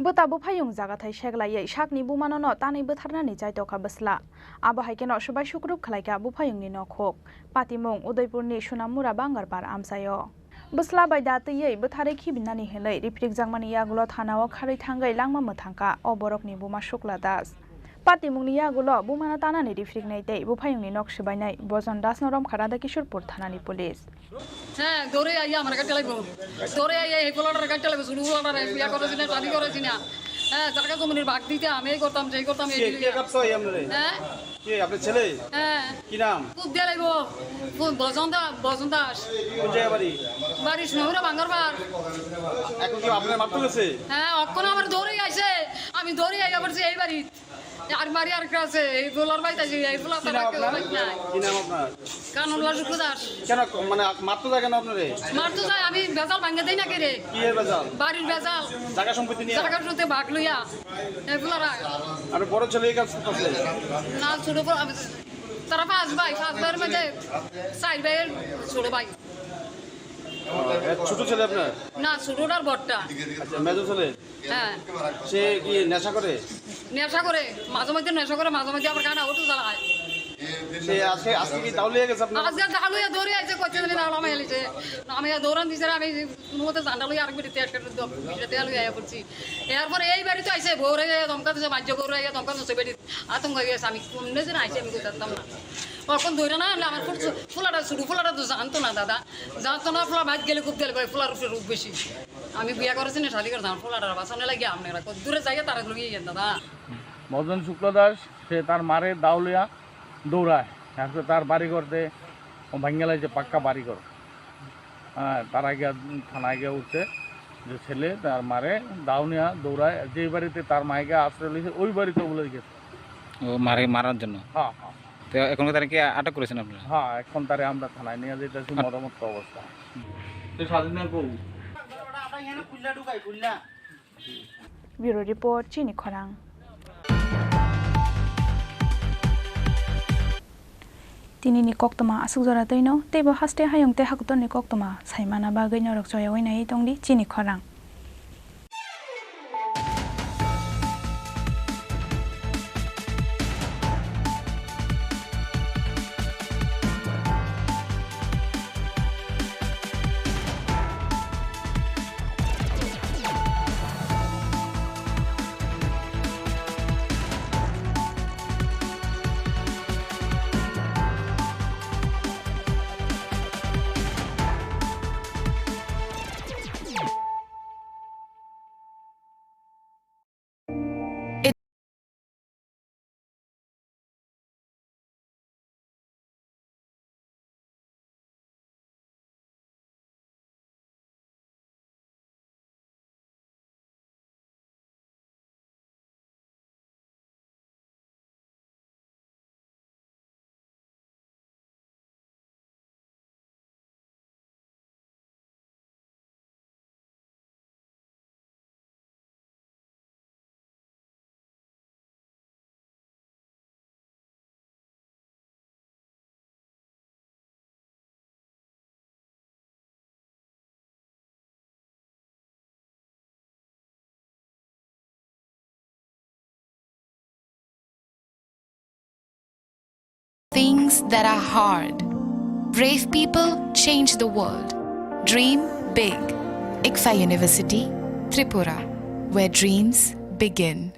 Bwta buphayung jagathai seglaiwi sakni bumano no tanwi bwtharnani chaitokha bwsla. Abo hai kheno swbai sukrup khlaikha buphayungni nokhuk. Patimung Udaipurni Sunamura Bangarpar amchaio. Bwsla bai da twiwi bwtharwi khibinani hinwi riphrikjakmani yagulo thanao kharwi thangwi langma mwthangkha o borokni buma Shukla Das. Patimungni yagulo bumano tanani riphriknai tei buphayungni nok swbainai Bojon Dasno romkha Radhakishorpur thanani police. হ্যাঁ, দৌড়ে আইয়া আমার গাড়ি চালাইবো। দৌড়ে আইয়া এই পোলাটার গাড়ি চালাইবো, শুরু পোলাটার বিয়া করেছি না, শাদি করেছি না। হ্যাঁ, জায়গা জমির ভাগ দিতে আমি এই করতাম, সেই করতাম, এই কে, দিতে। কে কাঁপছে ভাই আপনারে? হ্যাঁ? কে, আপনার ছেলে? হ্যাঁ। কি নাম? খুব দিয়ে লাগবো। খুব বসন্ত, বসন্ত দাস। কোন জায়গা বাড়ি? বাড়ি সোনামুড়া বাঙ্গারপাড়। এখন কি আপনার মারতে গেছে? হ্যাঁ, অক্ষণ আমার দৌড়ে আইছে, আমি দৌড়ে আইয়া পড়ছি এই বাড়ি। আর মারি আর কাছে এই পোলার বাইতে যে এই পোলা কি নাম তারা কেউ আপনার? বাইত নাই। কি নাম আপনার? কানুল্লাহ শুক্র দাস। কেন মানে মারতে যায় কেন আপনারে? মারতে যায়, আমি বেজাল ভাঙে দেই না কে রে? কি এর বেজাল? বাড়ির বেজাল। জায়গা সম্পত্তি নিয়ে? জায়গা শুনতে ভাগ লইয়া। এই পোলারা। আর বড় ছেলে এই কাজ করতেছে? না, ছোট পোলা, আমি, তারা পাঁচ ভাই, পাঁচ ভাইয়ের মধ্যে চার ভাইয়ের ছোট ভাই। ও, এ, ছোট ছেলে আপনার? না, ছোটটার বড়টা। আচ্ছা, মেজো ছেলে? হ্যাঁ। সে কি নেশা করে? নেশা করে, মাঝে মধ্যে নেশা করে, মাঝে মধ্যে আবার গানা ওটু জ্বালায়। সে আজকে, আজকে কি দাউলিয়া গেছে আপনার? আজকে দাউলিয়া দৌড়ে আইছে, কইছে জানি না, লামাই লিছে। আমি দৌড়ান দিছে, আমি কোনো মতে জানটা লই আরেক বেটি তেল, তেল, তেল লই আয়া পড়ছি। এরপরে এই বাড়িতে আইছে, বউরে ধমকা দিছে, মাঝে বউরে আইয়া ধমকা দিছে বেটি। আতঙ্ক হয়ে গেছে, আমি কেমনে যে আইছি আমি কই জানতাম না। তখন ধরে না আনলে আমার ফুল-, ফুলাটা, শুধু ফুলাটা তো জানতো না দাদা, জানতো না, ফুলা ভাত গেলে খুব গেলে ফুলার উপরে রূপ বেশি। আমি বিয়া করেছি না, শাদি করেছি, আমার ফুলাটার বাসনে লাগে আপনারা কত দূরে যাইয়া তারা লুকিয়ে গেছেন দাদা। মদন শুক্ল দাস, সে তার মারে দাউলিয়া দৌড়ায়, এখন তার বাড়ি করতে ভাঙ্গেলাইছে পাক্কা বাড়ি ঘর। হ্যাঁ, তারা গিয়া থানায় গিয়া উঠছে যে ছেলে তার মারে দাউনিয়া দৌড়ায়, যেই বাড়িতে তার মাইকে আশ্রয় নিয়েছে ওই বাড়িতে বলে গেছে। ও মারে মারার জন্য? হ্যাঁ, হ্যাঁ। তো এখন তারা কি আটক করেছেন আপনারা? হ্যাঁ, এখন তারে আমরা থানায় নিয়ে যেতেছি মদমত্ত অবস্থা। তো স্বাধীন আর বউ? Bureau Report, Chini Khorang. Tini ni koktwma aswk jora twino, teibo haste hayung tei hakutor ni koktwma saimana bagwi norok choyawi naiwi tongdi Chini Khorang. things that are hard. Brave people change the world. Dream big. ICFAI University, Tripura, where dreams begin.